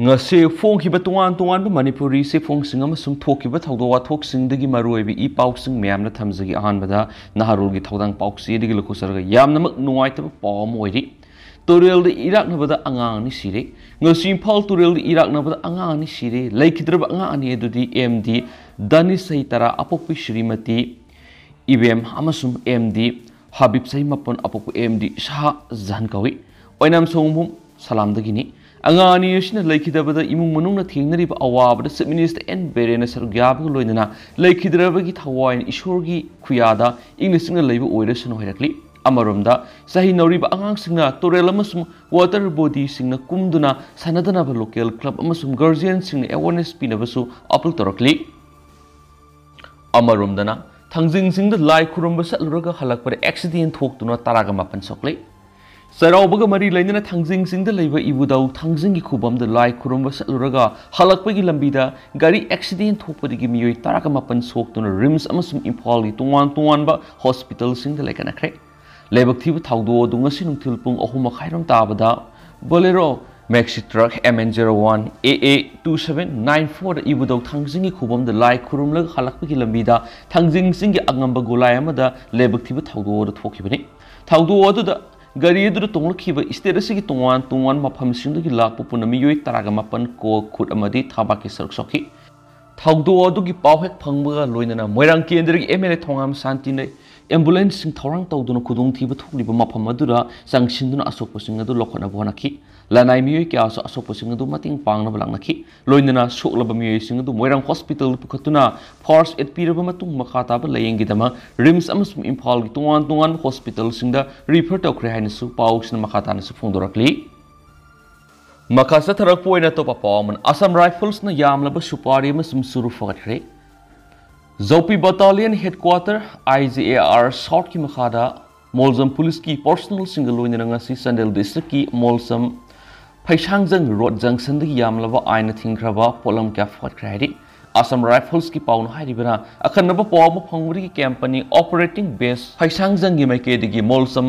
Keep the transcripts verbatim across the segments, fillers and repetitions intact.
ꯉꯁꯤ ꯐꯣꯡꯈꯤꯕ ꯇꯣꯉꯥꯟ ꯇꯣꯉꯥꯟꯕ ꯃꯅꯤꯄꯨꯔꯤ ꯆꯦꯐꯣꯡꯁꯤꯡ ꯑꯃꯁꯨꯡ ꯊꯣꯛꯈꯤꯕ ꯊꯧꯗꯣꯛ ꯋꯥꯊꯣꯛꯁꯤꯡꯗꯒꯤ ꯃꯔꯨꯑꯣꯏꯕ ꯏ ꯄꯥꯎꯁꯤꯡ ꯃꯌꯥꯝꯅ ꯊꯝꯖꯒꯦ꯫ ꯑꯍꯥꯟꯕꯗ ꯅꯍꯥꯔꯣꯜꯒꯤ ꯊꯧꯗꯥꯡ ꯄꯥꯎꯆꯦꯗꯒꯤ ꯂꯧꯊꯣꯛꯆꯔꯒ ꯌꯥꯝꯅꯃꯛ ꯅꯨꯡꯉꯥꯏꯇꯕ ꯄꯥꯎ ꯑꯃ ꯑꯣꯏꯔꯤ꯫ ꯇꯨꯔꯦꯜꯗ ꯏꯔꯥꯛꯅꯕꯗ ꯑꯉꯥꯡ ꯑꯅꯤ ꯁꯤꯔꯦ꯫ ꯉꯁꯤ ꯏꯝꯐꯥꯜ ꯇꯨꯔꯦꯜꯗ ꯏꯔꯥꯛꯅꯕꯗ ꯑꯉꯥꯡ ꯑꯅꯤ ꯁꯤꯔꯦ꯫ ꯂꯩꯈꯤꯗ꯭ꯔꯕ ꯑꯉꯥꯡ ꯑꯅꯤ ꯑꯗꯨꯗꯤ ꯑꯦꯝ ꯗꯤ ꯗꯥꯅꯤꯁ, ꯆꯍꯤ ꯇꯔꯥ, ꯑꯄꯣꯛꯄꯤ ꯁ꯭ꯔꯤꯃꯇꯤ ꯏꯕꯦꯝ ꯑꯃꯁꯨꯡ ꯑꯦꯝ ꯗꯤ ꯍꯥꯕꯤꯕ, ꯆꯍꯤ ꯃꯥꯄꯟ, ꯑꯄꯣꯛꯄ ꯑꯦꯝ ꯗꯤ ꯁꯥꯍ ꯖꯍꯥꯟ ꯀꯧꯏ꯫ ꯑꯣꯏꯅꯥꯝ ꯁꯑꯣꯝꯕꯨꯡ ꯁꯂꯥꯝꯗꯒꯤꯅꯤ꯫ ꯑꯉꯥꯡ ꯑꯅꯤ ꯑꯁꯤꯅ ꯂꯩꯈꯤꯗꯕꯗ ꯏꯃꯨꯡ ꯃꯅꯨꯡꯅ ꯊꯦꯡꯅꯔꯤꯕ ꯑꯋꯥꯕꯗ Chief Minister ꯑꯦꯟ ꯕꯤꯔꯦꯟꯅ ꯁꯔꯨꯛ ꯌꯥꯕꯒ ꯂꯣꯏꯅꯅ ꯂꯩꯈꯤꯗ꯭ꯔꯕꯒꯤ ꯊꯋꯥꯏꯅ ꯏꯁꯣꯔꯒꯤ ꯈꯨꯌꯥꯗ ꯏꯪꯅ ꯆꯤꯛꯅ ꯂꯩꯕ ꯑꯣꯏꯔꯁꯅꯨ ꯍꯥꯏꯔꯛꯂꯤ꯫ ꯑꯃꯔꯣꯝꯗ, ꯆꯍꯤ ꯅꯧꯔꯤꯕ ꯑꯉꯥꯡꯁꯤꯡꯅ ꯇꯨꯔꯦꯜ ꯑꯃꯁꯨꯡ water bodyꯁꯤꯡꯅ ꯀꯨꯝꯗꯨꯅ ꯁꯥꯟꯅꯗꯅꯕ local club ꯑꯃꯁꯨꯡ guardianꯁꯤꯡꯅ awareness ꯄꯤꯅꯕꯁꯨ appeal ꯇꯧꯔꯛꯂꯤ꯫ ꯑꯃꯔꯣꯝꯗꯅ, ꯊꯥꯡꯖꯤꯡ ꯆꯤꯡꯗ ꯂꯥꯏ ꯈꯨꯔꯨꯝꯕ ꯆꯠꯂꯨꯔꯒ ꯍꯜꯂꯛꯄꯗ accident ꯊꯣꯛꯇꯨꯅ ꯇꯔꯥꯒ ꯃꯥꯄꯟ ꯁꯣꯛꯂꯦ꯫ ꯆꯩꯔꯥꯎꯕꯒ ꯃꯔꯤ ꯂꯩꯅꯅ ꯊꯥꯡꯖꯤꯡ ꯆꯤꯡꯗ ꯂꯩꯕ ꯏꯕꯨꯙꯧ ꯊꯥꯡꯖꯤꯡꯒꯤ ꯈꯨꯕꯝꯗ ꯂꯥꯏ ꯈꯨꯔꯨꯝꯕ ꯆꯠꯂꯨꯔꯒ ꯍꯜꯂꯛꯄꯒꯤ ꯂꯝꯕꯤꯗ ꯒꯥꯔꯤ accident ꯊꯣꯛꯄꯗꯒꯤ ꯃꯤꯑꯣꯏ ꯇꯔꯥꯒ ꯃꯥꯄꯟ ꯁꯣꯛꯇꯨꯅ RIMS ꯑꯃꯁꯨꯡ ꯏꯝꯐꯥꯜꯒꯤ ꯇꯣꯉꯥꯟ ꯇꯣꯉꯥꯟꯕ hospitalꯁꯤꯡꯗ ꯂꯩꯈꯠꯅꯈ꯭ꯔꯦ꯫ ꯂꯥꯏꯕꯛ ꯊꯤꯕ ꯊꯧꯗꯣꯛ ꯑꯗꯨ ꯉꯁꯤ ꯅꯨꯡꯊꯤꯜ ꯄꯨꯡ ꯑꯍꯨꯝ ꯃꯈꯥꯏꯔꯣꯝ ꯇꯥꯕꯗ Bolero maxi truck M N zero one A A two seven nine four ꯏꯕꯨꯙꯧ ꯊꯥꯡꯖꯤꯡꯒꯤ ꯈꯨꯕꯝꯗ ꯂꯥꯏ ꯈꯨꯔꯨꯝꯂꯒ ꯍꯜꯂꯛꯄꯒꯤ ꯂꯝꯕꯤꯗ ꯊꯥꯡꯖꯤꯡ ꯆꯤꯡꯒꯤ ꯑꯉꯝꯕ ꯒꯣꯂꯥꯏ ꯑꯃꯗ ꯂꯥꯏꯕꯛ ꯊꯤꯕ ꯊꯧꯗꯣꯛ ꯑꯗꯨ ꯊꯣꯛꯈꯤꯕꯅꯤ꯫ ꯊꯧꯗꯣꯛ ꯑꯗꯨꯗ ꯒꯥꯔꯤ ꯑꯗꯨꯗ ꯇꯣꯡꯂꯛꯈꯤꯕ state ꯑꯁꯤꯒꯤ ꯇꯣꯉꯥꯟ ꯇꯣꯉꯥꯟꯕ ꯃꯐꯝꯁꯤꯡꯗꯒꯤ ꯂꯥꯛꯄ ꯄꯨꯟꯅ ꯃꯤꯑꯣꯏ ꯇꯔꯥꯒ ꯃꯥꯄꯟ ꯀꯣꯛ, ꯈꯨꯠ ꯑꯃꯗꯤ ꯊꯕꯥꯛꯀꯤ ꯁꯔꯨꯛ ꯁꯣꯛꯈꯤ꯫ ꯊꯧꯗꯣꯛ ꯑꯗꯨꯒꯤ ꯄꯥꯎ ꯍꯦꯛ ꯐꯪꯕꯒ ꯂꯣꯏꯅꯅ ꯃꯣꯏꯔꯥꯡ ꯀꯦꯟꯗ꯭ꯔꯒꯤ M L A ꯊꯣꯉꯥꯝ ꯁꯥꯟꯇꯤꯅ ambulanceꯁꯤꯡ ꯊꯧꯔꯥꯡ ꯇꯧꯗꯨꯅ ꯈꯨꯗꯣꯡꯊꯤꯕ ꯊꯣꯛꯂꯤꯕ ꯃꯐꯝ ꯑꯗꯨꯗ ꯆꯪꯁꯤꯟꯗꯨꯅ ꯑꯁꯣꯛꯄꯁꯤꯡ ꯑꯗꯨ ꯂꯧꯈꯠꯅꯕ ꯍꯣꯠꯅꯈꯤ꯫ ꯂꯅꯥꯏ ꯃꯤꯑꯣꯏ ꯀꯌꯥꯁꯨ ꯑꯁꯣꯛꯄꯁꯤꯡ ꯑꯗꯨ ꯃꯇꯦꯡ ꯄꯥꯡꯅꯕ ꯂꯥꯛꯅꯈꯤ꯫ ꯂꯣꯏꯅꯅ ꯁꯣꯛꯂꯕ ꯃꯤꯑꯣꯏꯁꯤꯡ ꯑꯗꯨ ꯃꯣꯏꯔꯥꯡ hospitalꯗ ꯄꯨꯈꯠꯇꯨꯅ first aid ꯄꯤꯔꯕ ꯃꯇꯨꯡ ꯃꯈꯥ ꯇꯥꯕ ꯂꯥꯌꯦꯡꯒꯤꯗꯃꯛ RIMS ꯑꯃꯁꯨꯡ ꯏꯝꯐꯥꯜꯒꯤ ꯇꯣꯉꯥꯟ ꯇꯣꯉꯥꯟꯕ hospitalꯁꯤꯡꯗ refer ꯇꯧꯈ꯭ꯔꯦ ꯍꯥꯏꯅꯁꯨ ꯄꯥꯎꯁꯤꯅ ꯃꯈꯥ ꯇꯥꯅꯁꯨ ꯐꯣꯡꯗꯣꯔꯛꯂꯤ꯫ ꯃꯈꯥ ꯆꯠꯊꯔꯛꯄ ꯑꯣꯏꯅ ꯑꯇꯣꯞꯄ ꯄꯥꯎ ꯑꯃꯅ, Assam Riflesꯅ ꯌꯥꯝꯂꯕ ꯁꯨꯄꯥꯔꯤ ꯑꯃꯁꯨꯡ Churu ꯐꯒꯠꯈ꯭ꯔꯦ꯫ ꯖꯧꯄꯤ Battalion Headquarter, I G A R Southꯀꯤ ꯃꯈꯥꯗ ꯃꯣꯜꯖꯝ ꯄꯨꯂꯤꯁꯀꯤ personnelꯁꯤꯡꯒ ꯂꯣꯏꯅꯅ ꯉꯁꯤ ꯆꯥꯟꯗꯦꯜ districtꯀꯤ ꯃꯣꯜꯖꯝ ꯐꯩꯁꯥꯡꯖꯪ road junctionꯗꯒꯤ ꯌꯥꯝꯂꯕ ꯑꯥꯏꯟꯅ ꯊꯤꯡꯈ꯭ꯔꯕ ꯄꯣꯠꯂꯝ ꯀꯌꯥ ꯐꯒꯠꯈ꯭ꯔꯦ ꯍꯥꯏꯔꯤ꯫ Assam Riflesꯀꯤ ꯄꯥꯎꯅ ꯍꯥꯏꯔꯤꯕꯅ, ꯑꯈꯟꯅꯕ ꯄꯥꯎ ꯑꯃ ꯐꯪꯕꯗꯒꯤ company operating base ꯐꯩꯁꯥꯡꯖꯪꯒꯤ ꯃꯥꯏꯀꯩꯗꯒꯤ ꯃꯣꯜꯖꯝ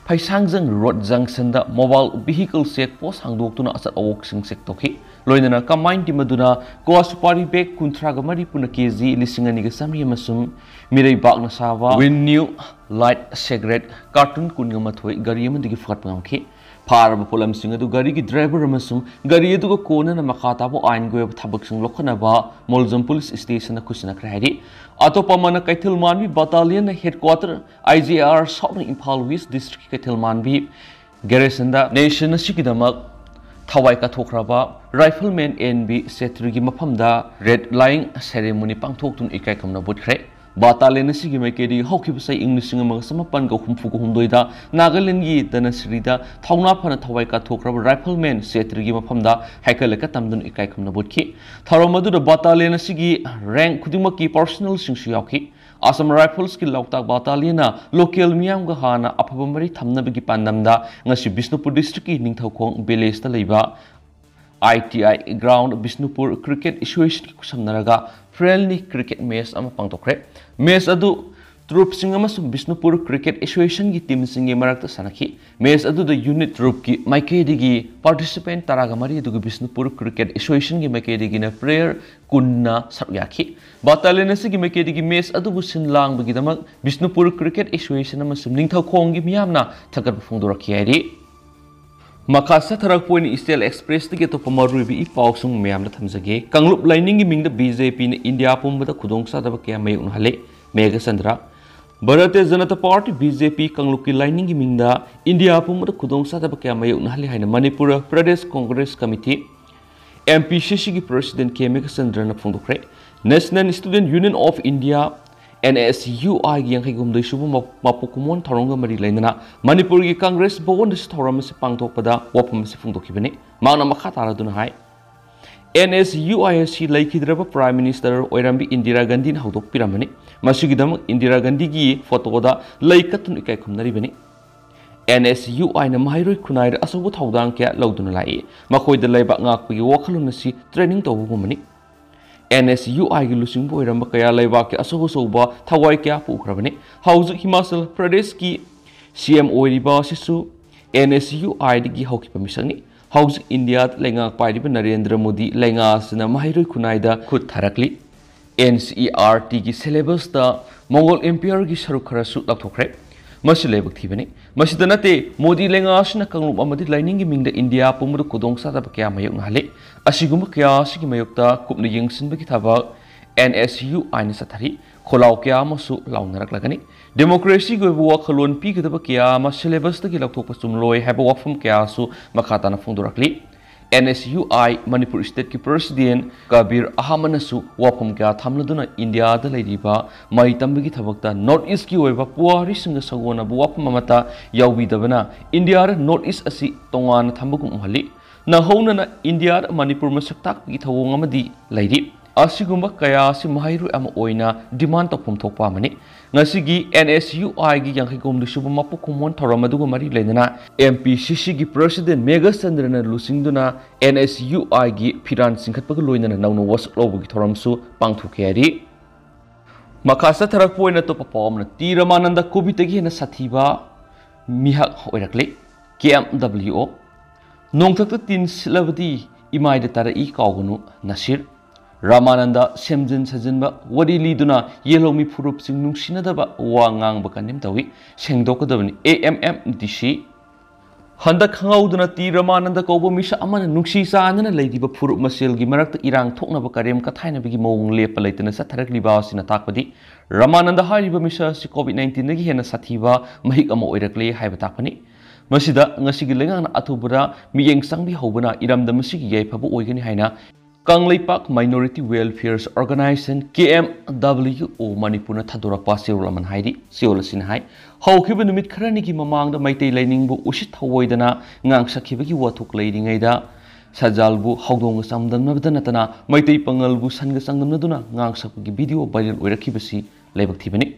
ꯐꯩꯁꯥꯡꯖꯪ ꯔꯣꯗ ꯖꯪꯁꯟꯗ ꯃꯣꯕꯥꯏꯜ ꯚꯤꯍꯤꯀꯜ ꯆꯦꯛ ꯄꯣꯁ ꯍꯥꯡꯗꯣꯛꯇꯨꯅ ꯑꯆꯠ ꯑꯋꯣꯛꯁꯤꯡ ꯆꯦꯛ ꯇꯧꯈꯤ꯫ ꯂꯣꯏꯅꯅ ꯀꯝꯕꯥꯏꯟ ꯇꯤꯝ ꯑꯗꯨꯅ ꯀ꯭ꯋꯥ ꯁꯨꯄꯥꯔꯤ ꯕꯦꯒ ꯀꯨꯟꯊ꯭ꯔꯥꯒ ꯃꯔꯤ ꯄꯨꯟꯅ ꯀꯦ ꯖꯤ ꯂꯤꯁꯤꯡ ꯑꯅꯤꯒ ꯆꯥꯃꯔꯤ ꯑꯃꯁꯨꯡ ꯃꯤꯔꯩꯕꯥꯛꯅ ꯁꯥꯕ ꯋꯤꯟ ꯅ꯭ꯌꯨ ꯂꯥꯏꯠ ꯁꯦꯒꯔꯦꯠ ꯀꯥꯔꯇꯨꯟ ꯀꯨꯟꯒ ꯃꯥꯊꯣꯏ ꯒꯥꯔꯤ ꯑꯃꯗꯒꯤ ꯐꯒꯠꯄ ꯉꯝꯈꯤ꯫ ꯐꯥꯔꯕ ꯄꯣꯠꯂꯝꯁꯤꯡ ꯑꯗꯨ ꯒꯥꯔꯤꯒꯤ ꯗ꯭ꯔꯥꯏꯚꯔ ꯑꯃꯁꯨꯡ ꯒꯥꯔꯤ ꯑꯗꯨꯒ ꯀꯣꯟꯅꯅ ꯃꯈꯥ ꯇꯥꯕ ꯑꯥꯏꯟꯒꯤ ꯑꯣꯏꯕ ꯊꯕꯛꯁꯤꯡ ꯂꯧꯈꯠꯅꯕ ꯃꯣꯜꯖꯝ ꯄꯨꯂꯤꯁ ꯁ꯭ꯇꯦꯁꯟꯗ ꯈꯨꯠꯁꯤꯟꯅꯈ꯭ꯔꯦ ꯍꯥꯏꯔꯤ꯫ ꯑꯇꯣꯞꯄ ꯑꯃꯅ ꯀꯩꯊꯦꯜ ꯃꯥꯟꯕꯤ ꯕꯇꯥꯂꯤꯌꯟꯅ ꯍꯦꯗꯀ꯭ꯋꯥꯇꯔ ꯑꯥꯏ ꯖꯤ ꯑꯥꯔ ꯁꯥꯎꯠꯅ ꯏꯝꯐꯥꯜ ꯋꯦꯁ ꯗꯤꯁꯇ꯭ꯔꯤꯛꯀꯤ ꯀꯩꯊꯦꯜ ꯃꯥꯟꯕꯤ ꯒꯦꯔꯦꯁꯟꯗ ꯅꯦꯁꯟ ꯑꯁꯤꯒꯤꯗꯃꯛ ꯊꯋꯥꯏ ꯀꯠꯊꯣꯛꯈ꯭ꯔꯕ ꯔꯥꯏꯐꯜꯃꯦꯟ ꯑꯦꯟ ꯕꯤ ꯁꯦꯇ꯭ꯔꯤꯒꯤ ꯃꯐꯝꯗ ꯔꯦꯗ ꯂꯥꯏꯟ ꯁꯦꯔꯦꯃꯣꯅꯤ ꯄꯥꯡꯊꯣꯛꯇꯨꯅ ꯏꯀꯥꯏ ꯈꯨꯝꯅꯕ ꯎꯠꯈ꯭ꯔꯦ꯫ ꯕꯇꯥꯂꯤꯌꯟ ꯑꯁꯤꯒꯤ ꯃꯥꯏꯀꯩꯗꯒꯤ ꯍꯧꯈꯤꯕ ꯆꯍꯤ ꯏꯪ ꯂꯤꯁꯤꯡ ꯑꯃꯒ ꯆꯃꯥꯄꯟꯒ ꯍꯨꯝꯐꯨꯒ ꯍꯨꯝꯗꯣꯏꯗ ꯅꯥꯒꯥꯂꯦꯟꯒꯤ ꯙꯅꯁꯤꯔꯤꯗ ꯊꯧꯅꯥ ꯐꯅ ꯊꯋꯥꯏ ꯀꯠꯊꯣꯛꯈ꯭ꯔꯕ ꯔꯥꯏꯐꯜꯃꯦꯟ ꯁꯦꯇ꯭ꯔꯤꯒꯤ ꯃꯐꯝꯗ ꯍꯩꯀꯠ ꯂꯩꯀꯠ ꯇꯝꯗꯨꯅ ꯏꯀꯥꯏ ꯈꯨꯝꯅꯕ ꯎꯠꯈꯤ꯫ ꯊꯧꯔꯝ ꯑꯗꯨꯗ ꯕꯇꯥꯂꯤꯌꯟ ꯑꯁꯤꯒꯤ ꯔꯦꯡꯛ ꯈꯨꯗꯤꯡꯃꯛꯀꯤ ꯄꯥꯔꯁꯣꯅꯦꯜꯁꯤꯡꯁꯨ ꯌꯥꯎꯈꯤ꯫ ꯑꯁꯥꯝ ꯔꯥꯏꯐꯜꯁꯀꯤ ꯂꯣꯛꯇꯥꯛ ꯕꯇꯥꯂꯤꯌꯟꯅ ꯂꯣꯀꯦꯜ ꯃꯤꯌꯥꯝꯒ ꯍꯥꯟꯅ ꯑꯐꯕ ꯃꯔꯤ ꯊꯝꯅꯕꯒꯤ ꯄꯥꯟꯗꯝꯗ ꯉꯁꯤ ꯕꯤꯁꯅꯨꯄꯨꯔ ꯗꯤꯁꯇ꯭ꯔꯤꯛꯀꯤ ꯅꯤꯡꯊꯧꯈꯣꯡ ꯚꯤꯂꯦꯖꯇ ꯂꯩꯕ I T I ground Bishnupur cricket ꯑꯦꯁꯣꯁꯤꯌꯦꯁꯟꯒ ꯈꯨꯠꯁꯝꯅꯔꯒ ꯐ꯭ꯔꯦꯟꯂꯤ ꯀ꯭ꯔꯤꯀꯦꯠ ꯃꯦꯆ ꯑꯃ ꯄꯥꯡꯊꯣꯛꯈ꯭ꯔꯦ꯫ ꯃꯦꯆ ꯑꯗꯨ ꯇ꯭ꯔꯨꯞꯁꯤꯡ ꯑꯃꯁꯨꯡ ꯕꯤꯁꯅꯨꯄꯨꯔ ꯀ꯭ꯔꯤꯀꯦꯠ ꯑꯦꯁꯣꯁꯤꯌꯦꯁꯟꯒꯤ ꯇꯤꯝꯁꯤꯡꯒꯤ ꯃꯔꯛꯇ ꯁꯥꯟꯅꯈꯤ꯫ ꯃꯦꯆ ꯑꯗꯨꯗ ꯌꯨꯅꯤꯠ ꯇ꯭ꯔꯨꯞꯀꯤ ꯃꯥꯏꯀꯩꯗꯒꯤ ꯄꯥꯔꯇꯤꯁꯤꯄꯦꯟ ꯇꯔꯥꯒ ꯃꯔꯤ ꯑꯗꯨꯒ ꯕꯤꯁꯅꯨꯄꯨꯔ ꯀ꯭ꯔꯤꯀꯦꯠ ꯑꯦꯁꯣꯁꯤꯌꯦꯁꯟꯒꯤ ꯃꯥꯏꯀꯩꯗꯒꯤꯅ ꯄ꯭ꯂꯦꯌꯔ ꯀꯨꯟꯅ ꯁꯔꯨꯛ ꯌꯥꯈꯤ꯫ ꯕꯇꯥꯂꯤꯌꯟ ꯑꯁꯤꯒꯤ ꯃꯥꯏꯀꯩꯗꯒꯤ ꯃꯦꯆ ꯑꯗꯨꯕꯨ ꯁꯤꯟ ꯂꯥꯡꯕꯒꯤꯗꯃꯛ ꯕꯤꯁꯅꯨꯄꯨꯔ ꯀ꯭ꯔꯤꯀꯦꯠ ꯑꯦꯁꯣꯁꯤꯌꯦꯁꯟ ꯑꯃꯁꯨꯡ ꯅꯤꯡꯊꯧꯈꯣꯡꯒꯤ ꯃꯤꯌꯥꯝꯅ ꯊꯥꯒꯠꯄ ꯐꯣꯡꯗꯣꯔꯛꯈꯤ ꯍꯥꯏꯔꯤ꯫ ꯃꯈꯥ ꯆꯠꯊꯔꯛꯄ ꯑꯣꯏꯅ ꯏꯁꯇꯦꯜ ꯑꯦꯛꯁꯄ꯭ꯔꯦꯁꯇꯒꯤ ꯑꯇꯣꯞꯄ ꯃꯔꯨꯑꯣꯏꯕ ꯏ ꯄꯥꯎꯁꯤꯡ ꯃꯌꯥꯝꯗ ꯊꯝꯖꯒꯦ꯫ ꯀꯥꯡꯂꯨꯞ ꯂꯥꯏꯅꯤꯡꯒꯤ ꯃꯤꯡꯗ ꯕꯤ ꯖꯦ ꯄꯤꯅ ꯏꯟꯗꯤꯌꯥ ꯄꯨꯝꯕꯗ ꯈꯨꯗꯣꯡꯆꯥꯗꯕ ꯀꯌꯥ ꯃꯥꯌꯣꯛꯅꯍꯜꯂꯤ꯫ Meghachandra. Bharatiya Janata party, B J P, ꯀꯥꯡꯂꯨꯞꯀꯤ ꯂꯥꯏꯅꯤꯡꯒꯤ ꯃꯤꯡꯗ ꯏꯟꯗꯤꯌꯥ ꯄꯨꯝꯕꯗ ꯈꯨꯗꯣꯡꯆꯥꯗꯕ ꯀꯌꯥ ꯃꯥꯌꯣꯛꯅꯍꯜꯂꯤ ꯍꯥꯏꯅ Manipur Pradesh Congress committee, M P C ꯁꯤꯒꯤ ꯄ꯭ꯔꯁꯤꯗꯦꯟ ꯀꯦ ꯃꯦꯘꯆꯟꯗ꯭ꯔꯅ ꯐꯣꯡꯗꯣꯛꯈ꯭ꯔꯦ꯫ National Student Union of India, N S U ꯑꯥꯏꯒꯤ ꯌꯥꯡꯈꯩ ꯍꯨꯝꯗꯣꯏ ꯁꯨꯕ ꯃ-, ꯃꯄꯣꯛ ꯀꯨꯝꯑꯣꯟ ꯊꯧꯔꯝꯒ ꯃꯔꯤ ꯂꯩꯅꯅ ꯃꯅꯤꯄꯨꯔꯒꯤ ꯀꯪꯒ꯭ꯔꯦꯁ ꯚꯋꯟꯗꯁꯨ ꯊꯧꯔꯝ ꯑꯁꯤ ꯄꯥꯡꯊꯣꯛꯄꯗ ꯋꯥꯐꯝ ꯑꯁꯤ ꯐꯣꯡꯗꯣꯛꯈꯤꯕꯅꯤ꯫ ꯃꯍꯥꯛꯅ ꯃꯈꯥ ꯇꯥꯔꯗꯨꯅ ꯍꯥꯏ, ꯑꯦꯟ ꯑꯦꯁ ꯌꯨ ꯑꯥꯏ ꯑꯁꯤ ꯂꯩꯈꯤꯗ꯭ꯔꯕ ꯄ꯭ꯔꯥꯏꯝ ꯃꯤꯅꯤꯁꯇꯔ ꯑꯣꯏꯔꯝꯕꯤ ꯏꯟꯗꯤꯔꯥ ꯒꯥꯟꯙꯤꯅ ꯍꯧꯗꯣꯛꯄꯤꯔꯝꯕꯅꯤ꯫ ꯃꯁꯤꯒꯤꯗꯃꯛ ꯏꯟꯗꯤꯔꯥ ꯒꯥꯟꯙꯤꯒꯤ ꯐꯣꯇꯣꯗ ꯂꯩ ꯀꯠꯇꯨꯅ ꯏꯀꯥꯏ ꯈꯨꯝꯅꯔꯤꯕꯅꯤ꯫ ꯑꯦꯟ ꯑꯦꯁ ꯌꯨ ꯑꯥꯏꯅ ꯃꯍꯩꯔꯣꯏ ꯈꯨꯟꯅꯥꯏꯗ ꯑꯆꯧꯕ ꯊꯧꯗꯥꯡ ꯀꯌꯥ ꯂꯧꯗꯨꯅ ꯂꯥꯛꯏ꯫ ꯃꯈꯣꯏꯗ ꯂꯩꯕꯥꯛ ꯉꯥꯛꯄꯒꯤ ꯋꯥꯈꯜꯂꯣꯟ ꯑꯁꯤ ꯇ꯭ꯔꯦꯅꯤꯡ ꯇꯧꯕꯒꯨꯝꯕꯅꯤ꯫ ꯑꯦꯟ ꯑꯦꯁ ꯌꯨ ꯑꯥꯏꯒꯤ ꯂꯨꯆꯤꯡꯕ ꯑꯣꯏꯔꯝꯕ ꯀꯌꯥ ꯂꯩꯕꯥꯛꯀꯤ ꯑꯆꯧ ꯑꯆꯧꯕ ꯊꯋꯥꯏ ꯀꯌꯥ ꯄꯨꯈ꯭ꯔꯕꯅꯤ꯫ ꯍꯧꯖꯤꯛ ꯍꯤꯃꯥꯆꯜ ꯄ꯭ꯔꯗꯦꯁꯀꯤ ꯁꯤ ꯑꯦꯝ ꯑꯣꯏꯔꯤꯕ ꯑꯁꯤꯁꯨ ꯑꯦꯟ ꯑꯦꯁ ꯌꯨ ꯑꯥꯏꯗꯒꯤ ꯍꯧꯈꯤꯕ ꯃꯤꯁꯛꯅꯤ꯫ ꯍꯧꯖꯤꯛ ꯏꯟꯗꯤꯌꯥꯗ ꯂꯩꯉꯥꯛ ꯄꯥꯏꯔꯤꯕ ꯅꯔꯦꯟꯗ꯭ꯔ ꯃꯣꯗꯤ ꯂꯩꯉꯥꯛ ꯑꯁꯤꯅ ꯃꯍꯩꯔꯣꯏ ꯈꯨꯟꯅꯥꯏꯗ ꯈꯨꯠ ꯊꯥꯔꯛꯂꯤ꯫ ꯑꯦꯟ ꯁꯤ ꯏ ꯑꯥꯔ ꯇꯤꯒꯤ ꯁꯦꯂꯦꯕꯁꯇ ꯃꯣꯡꯒꯣꯜ ꯑꯦꯝꯄꯤꯌꯔꯒꯤ ꯁꯔꯨꯛ ꯈꯔꯁꯨ ꯂꯧꯊꯣꯛꯈ꯭ꯔꯦ꯫ ꯃꯁꯤ ꯂꯥꯏꯕꯛ ꯊꯤꯕꯅꯤ꯫ ꯃꯁꯤꯗ ꯅꯠꯇꯦ, ꯃꯣꯗꯤ ꯂꯩꯉꯥꯛ ꯑꯁꯤꯅ ꯀꯥꯡꯂꯨꯞ ꯑꯃꯗꯤ ꯂꯥꯏꯅꯤꯡꯒꯤ ꯃꯤꯡꯗ ꯏꯟꯗꯤꯌꯥ ꯄꯨꯝꯕꯗ ꯈꯨꯗꯣꯡꯆꯥꯗꯕ ꯀꯌꯥ ꯃꯥꯌꯣꯛꯅꯍꯜꯂꯤ꯫ ꯑꯁꯤꯒꯨꯝꯕ ꯀꯌꯥ ꯑꯁꯤꯒꯤ ꯃꯥꯌꯣꯛꯇ ꯀꯨꯞꯅ ꯌꯦꯡꯁꯤꯟꯕꯒꯤ ꯊꯕꯛ ꯑꯦꯟ ꯑꯦꯁ ꯌꯨ ꯑꯥꯏꯅ ꯆꯠꯊꯔꯤ꯫ ꯈꯣꯜꯂꯥꯎ ꯀꯌꯥ ꯑꯃꯁꯨ ꯂꯥꯎꯅꯔꯛꯂꯒꯅꯤ꯫ ꯗꯦꯃꯣꯀ꯭ꯔꯦꯁꯤꯒꯤ ꯑꯣꯏꯕ ꯋꯥꯈꯜꯂꯣꯟ ꯄꯤꯒꯗꯕ ꯀꯌꯥ ꯑꯃ ꯁꯤꯂꯦꯕꯁꯇꯒꯤ ꯂꯧꯊꯣꯛꯄ ꯆꯨꯝꯂꯣꯏ ꯍꯥꯏꯕ ꯋꯥꯐꯝ ꯀꯌꯥꯁꯨ ꯃꯈꯥ ꯇꯥꯅ ꯐꯣꯡꯗꯣꯔꯛꯂꯤ꯫ And S U I Manipur ꯁ꯭ꯇꯦꯠꯀꯤ ꯄ꯭ꯔꯁꯤꯗꯦꯟ ꯀꯕꯤꯔ ꯑꯍꯃꯗꯅꯁꯨ ꯋꯥꯐꯝ ꯀꯌꯥ ꯊꯝꯂꯗꯨꯅ ꯏꯟꯗꯤꯌꯥꯗ ꯂꯩꯔꯤꯕ ꯃꯍꯩ ꯇꯝꯕꯒꯤ ꯊꯕꯛꯇ ꯅꯣꯔꯠ ꯏꯁꯀꯤ ꯑꯣꯏꯕ ꯄꯨꯋꯥꯔꯤꯁꯤꯡꯒ ꯁꯥꯒꯣꯟꯅꯕ ꯋꯥꯐꯝ ꯑꯃꯠꯇ ꯌꯥꯎꯕꯤꯗꯕꯅ ꯏꯟꯗꯤꯌꯥꯗ ꯅꯣꯔꯠ ꯏꯁ ꯑꯁꯤ ꯇꯣꯉꯥꯟꯅ ꯊꯝꯕꯒꯨꯝ ꯎꯍꯜꯂꯤ꯫ ꯅꯧꯍꯧꯅꯅ ꯏꯟꯗꯤꯌꯥꯗ ꯃꯅꯤꯄꯨꯔ ꯃꯁꯛ ꯇꯥꯛꯄꯒꯤ ꯊꯧꯑꯣꯡ ꯑꯃꯗꯤ ꯂꯩꯔꯤ꯫ ꯑꯁꯤꯒꯨꯝꯕ ꯀꯌꯥ ꯑꯁꯤ ꯃꯍꯩꯔꯣꯏ ꯑꯃ ꯑꯣꯏꯅ ꯗꯤꯃꯥꯟ ꯇꯧꯐꯝ ꯊꯣꯛꯄ ꯑꯃꯅꯤ꯫ ꯉꯁꯤꯒꯤ ꯑꯦꯟ ꯑꯦꯁ ꯌꯨ ꯑꯥꯏꯒꯤ ꯌꯥꯡꯈꯩ ꯀꯨꯟꯍꯨꯝꯗꯣꯏ ꯁꯨꯕ ꯃꯄꯣꯛ ꯀꯨꯝꯑꯣꯟ ꯊꯧꯔꯝ ꯑꯗꯨꯒ ꯃꯔꯤ ꯂꯩꯅꯅ ꯑꯦꯝ ꯄꯤ ꯁꯤ ꯁꯤꯒꯤ ꯄ꯭ꯔꯁꯤꯗꯦꯟ ꯃꯦꯘꯆꯟꯗ꯭ꯔꯅ ꯂꯨꯆꯤꯡꯗꯨꯅ ꯑꯦꯟ ꯑꯦꯁ ꯌꯨ ꯑꯥꯏꯒꯤ ꯐꯤꯔꯥꯟ ꯆꯤꯡꯈꯠꯄꯒ ꯂꯣꯏꯅꯅ ꯅꯧꯅ ꯋꯥꯁꯛ ꯂꯧꯕꯒꯤ ꯊꯧꯔꯝꯁꯨ ꯄꯥꯡꯊꯣꯛꯈꯤ ꯍꯥꯏꯔꯤ꯫ ꯃꯈꯥ ꯆꯠꯊꯔꯛꯄ ꯑꯣꯏꯅ ꯑꯇꯣꯞꯄ ꯄꯥꯎ ꯑꯃꯅ ꯇꯤ ꯔꯃꯥꯅꯟꯗ ꯀꯣꯚꯤꯗꯇꯒꯤ ꯍꯦꯟꯅ ꯁꯥꯊꯤꯕ ꯃꯤꯍꯛ ꯑꯣꯏꯔꯛꯂꯤ꯫ ꯀꯦ ꯑꯦꯝ ꯗꯕ꯭ꯂꯤꯎ ꯑꯣ꯫ ꯅꯣꯡꯊꯛꯇ ꯇꯤꯟ ꯁꯤꯠꯂꯕꯗꯤ ꯏꯃꯥꯏꯗ ꯇꯥꯔꯛꯏ ꯀꯥꯎꯒꯅꯨ ꯅꯁꯤꯔ꯫ ꯔꯥꯃꯥꯅꯟꯗ ꯁꯦꯝꯖꯤꯟ ꯁꯥꯖꯤꯟꯕ ꯋꯥꯔꯤ ꯂꯤꯗꯨꯅ ꯌꯦꯜꯍꯧꯃꯤ ꯐꯨꯔꯨꯞꯁꯤꯡ ꯅꯨꯡꯁꯤꯅꯗꯕ ꯋꯥ ꯉꯥꯡꯕ ꯀꯟꯅꯦꯝ ꯇꯧꯏ꯫ ꯁꯦꯡꯗꯣꯛꯀꯗꯕꯅꯤ ꯑꯦ ꯑꯦꯝ ꯑꯦꯝ ꯗꯤ ꯁꯤ꯫ ꯍꯟꯗꯛ ꯈꯪꯍꯧꯗꯅ ꯇꯤ ꯔꯃꯥꯅꯟꯗ ꯀꯧꯕ ꯃꯤꯁꯛ ꯑꯃꯅ ꯅꯨꯡꯁꯤ ꯆꯥꯟꯅꯅ ꯂꯩꯔꯤꯕ ꯐꯨꯔꯨꯞ ꯃꯁꯦꯜꯒꯤ ꯃꯔꯛꯇ ꯏꯔꯥꯡ ꯊꯣꯛꯅꯕ ꯀꯔꯦꯝ ꯀꯊꯥꯏꯅꯕꯒꯤ ꯃꯑꯣꯡ ꯂꯦꯞꯄ ꯂꯩꯇꯅ ꯆꯠꯊꯔꯛꯂꯤꯕ ꯑꯁꯤꯅ ꯇꯥꯛꯄꯗꯤ ꯔꯃꯥꯅꯟꯗ ꯍꯥꯏꯔꯤꯕ ꯃꯤꯁꯛ ꯑꯁꯤ ꯀꯣꯚꯤꯗ ꯅꯥꯏꯟꯇꯤꯟꯗꯒꯤ ꯍꯦꯟꯅ ꯁꯥꯊꯤꯕ ꯃꯍꯤꯛ ꯑꯃ ꯑꯣꯏꯔꯛꯂꯦ ꯍꯥꯏꯕ ꯇꯥꯛꯄꯅꯤ꯫ ꯃꯁꯤꯗ ꯉꯁꯤꯒꯤ ꯂꯩꯉꯥꯛꯅ ꯑꯊꯨꯕꯗ ꯃꯤꯠꯌꯦꯡ ꯆꯪꯕꯤꯍꯧꯕꯅ ꯏꯔꯝꯗꯝ ꯑꯁꯤꯒꯤ ꯌꯥꯏꯐꯕ ꯑꯣꯏꯒꯅꯤ ꯍꯥꯏꯅ ꯀꯪꯂꯩꯄꯥꯛ Minority Welfare Organisation, ꯀꯦ ꯑꯦꯝ ꯗꯕ꯭ꯂꯤꯎ ꯑꯣ, ꯃꯅꯤꯄꯨꯔꯅ ꯊꯥꯗꯣꯔꯛꯄ ꯆꯦꯔꯣꯜ ꯑꯃꯅ ꯍꯥꯏꯔꯤ꯫ ꯆꯦꯔꯣꯜ ꯑꯁꯤꯅ ꯍꯥꯏ, ꯍꯧꯈꯤꯕ ꯅꯨꯃꯤꯠ ꯈꯔꯅꯤꯒꯤ ꯃꯃꯥꯡꯗ ꯃꯩꯇꯩ ꯂꯥꯏꯅꯤꯡꯕꯨ ꯎꯁꯤꯠ ꯊꯑꯣꯏꯗꯅ ꯉꯥꯡꯁꯛꯈꯤꯕꯒꯤ ꯋꯥꯊꯣꯛ ꯂꯩꯔꯤꯉꯩꯗ ꯁꯖꯥꯜꯕꯨ ꯍꯧꯗꯣꯡꯒ ꯆꯥꯡꯗꯝꯅꯕꯗ ꯅꯠꯇꯅ ꯃꯩꯇꯩ ꯄꯥꯉꯜꯕꯨ ꯁꯟꯒ ꯆꯥꯡꯗꯝꯅꯗꯨꯅ ꯉꯥꯡꯁꯛꯄꯒꯤ ꯚꯤꯗꯤꯑꯣ ꯚꯥꯏꯔꯦꯜ ꯑꯣꯏꯔꯛꯈꯤꯕꯁꯤ ꯂꯥꯏꯕꯛ ꯊꯤꯕꯅꯤ꯫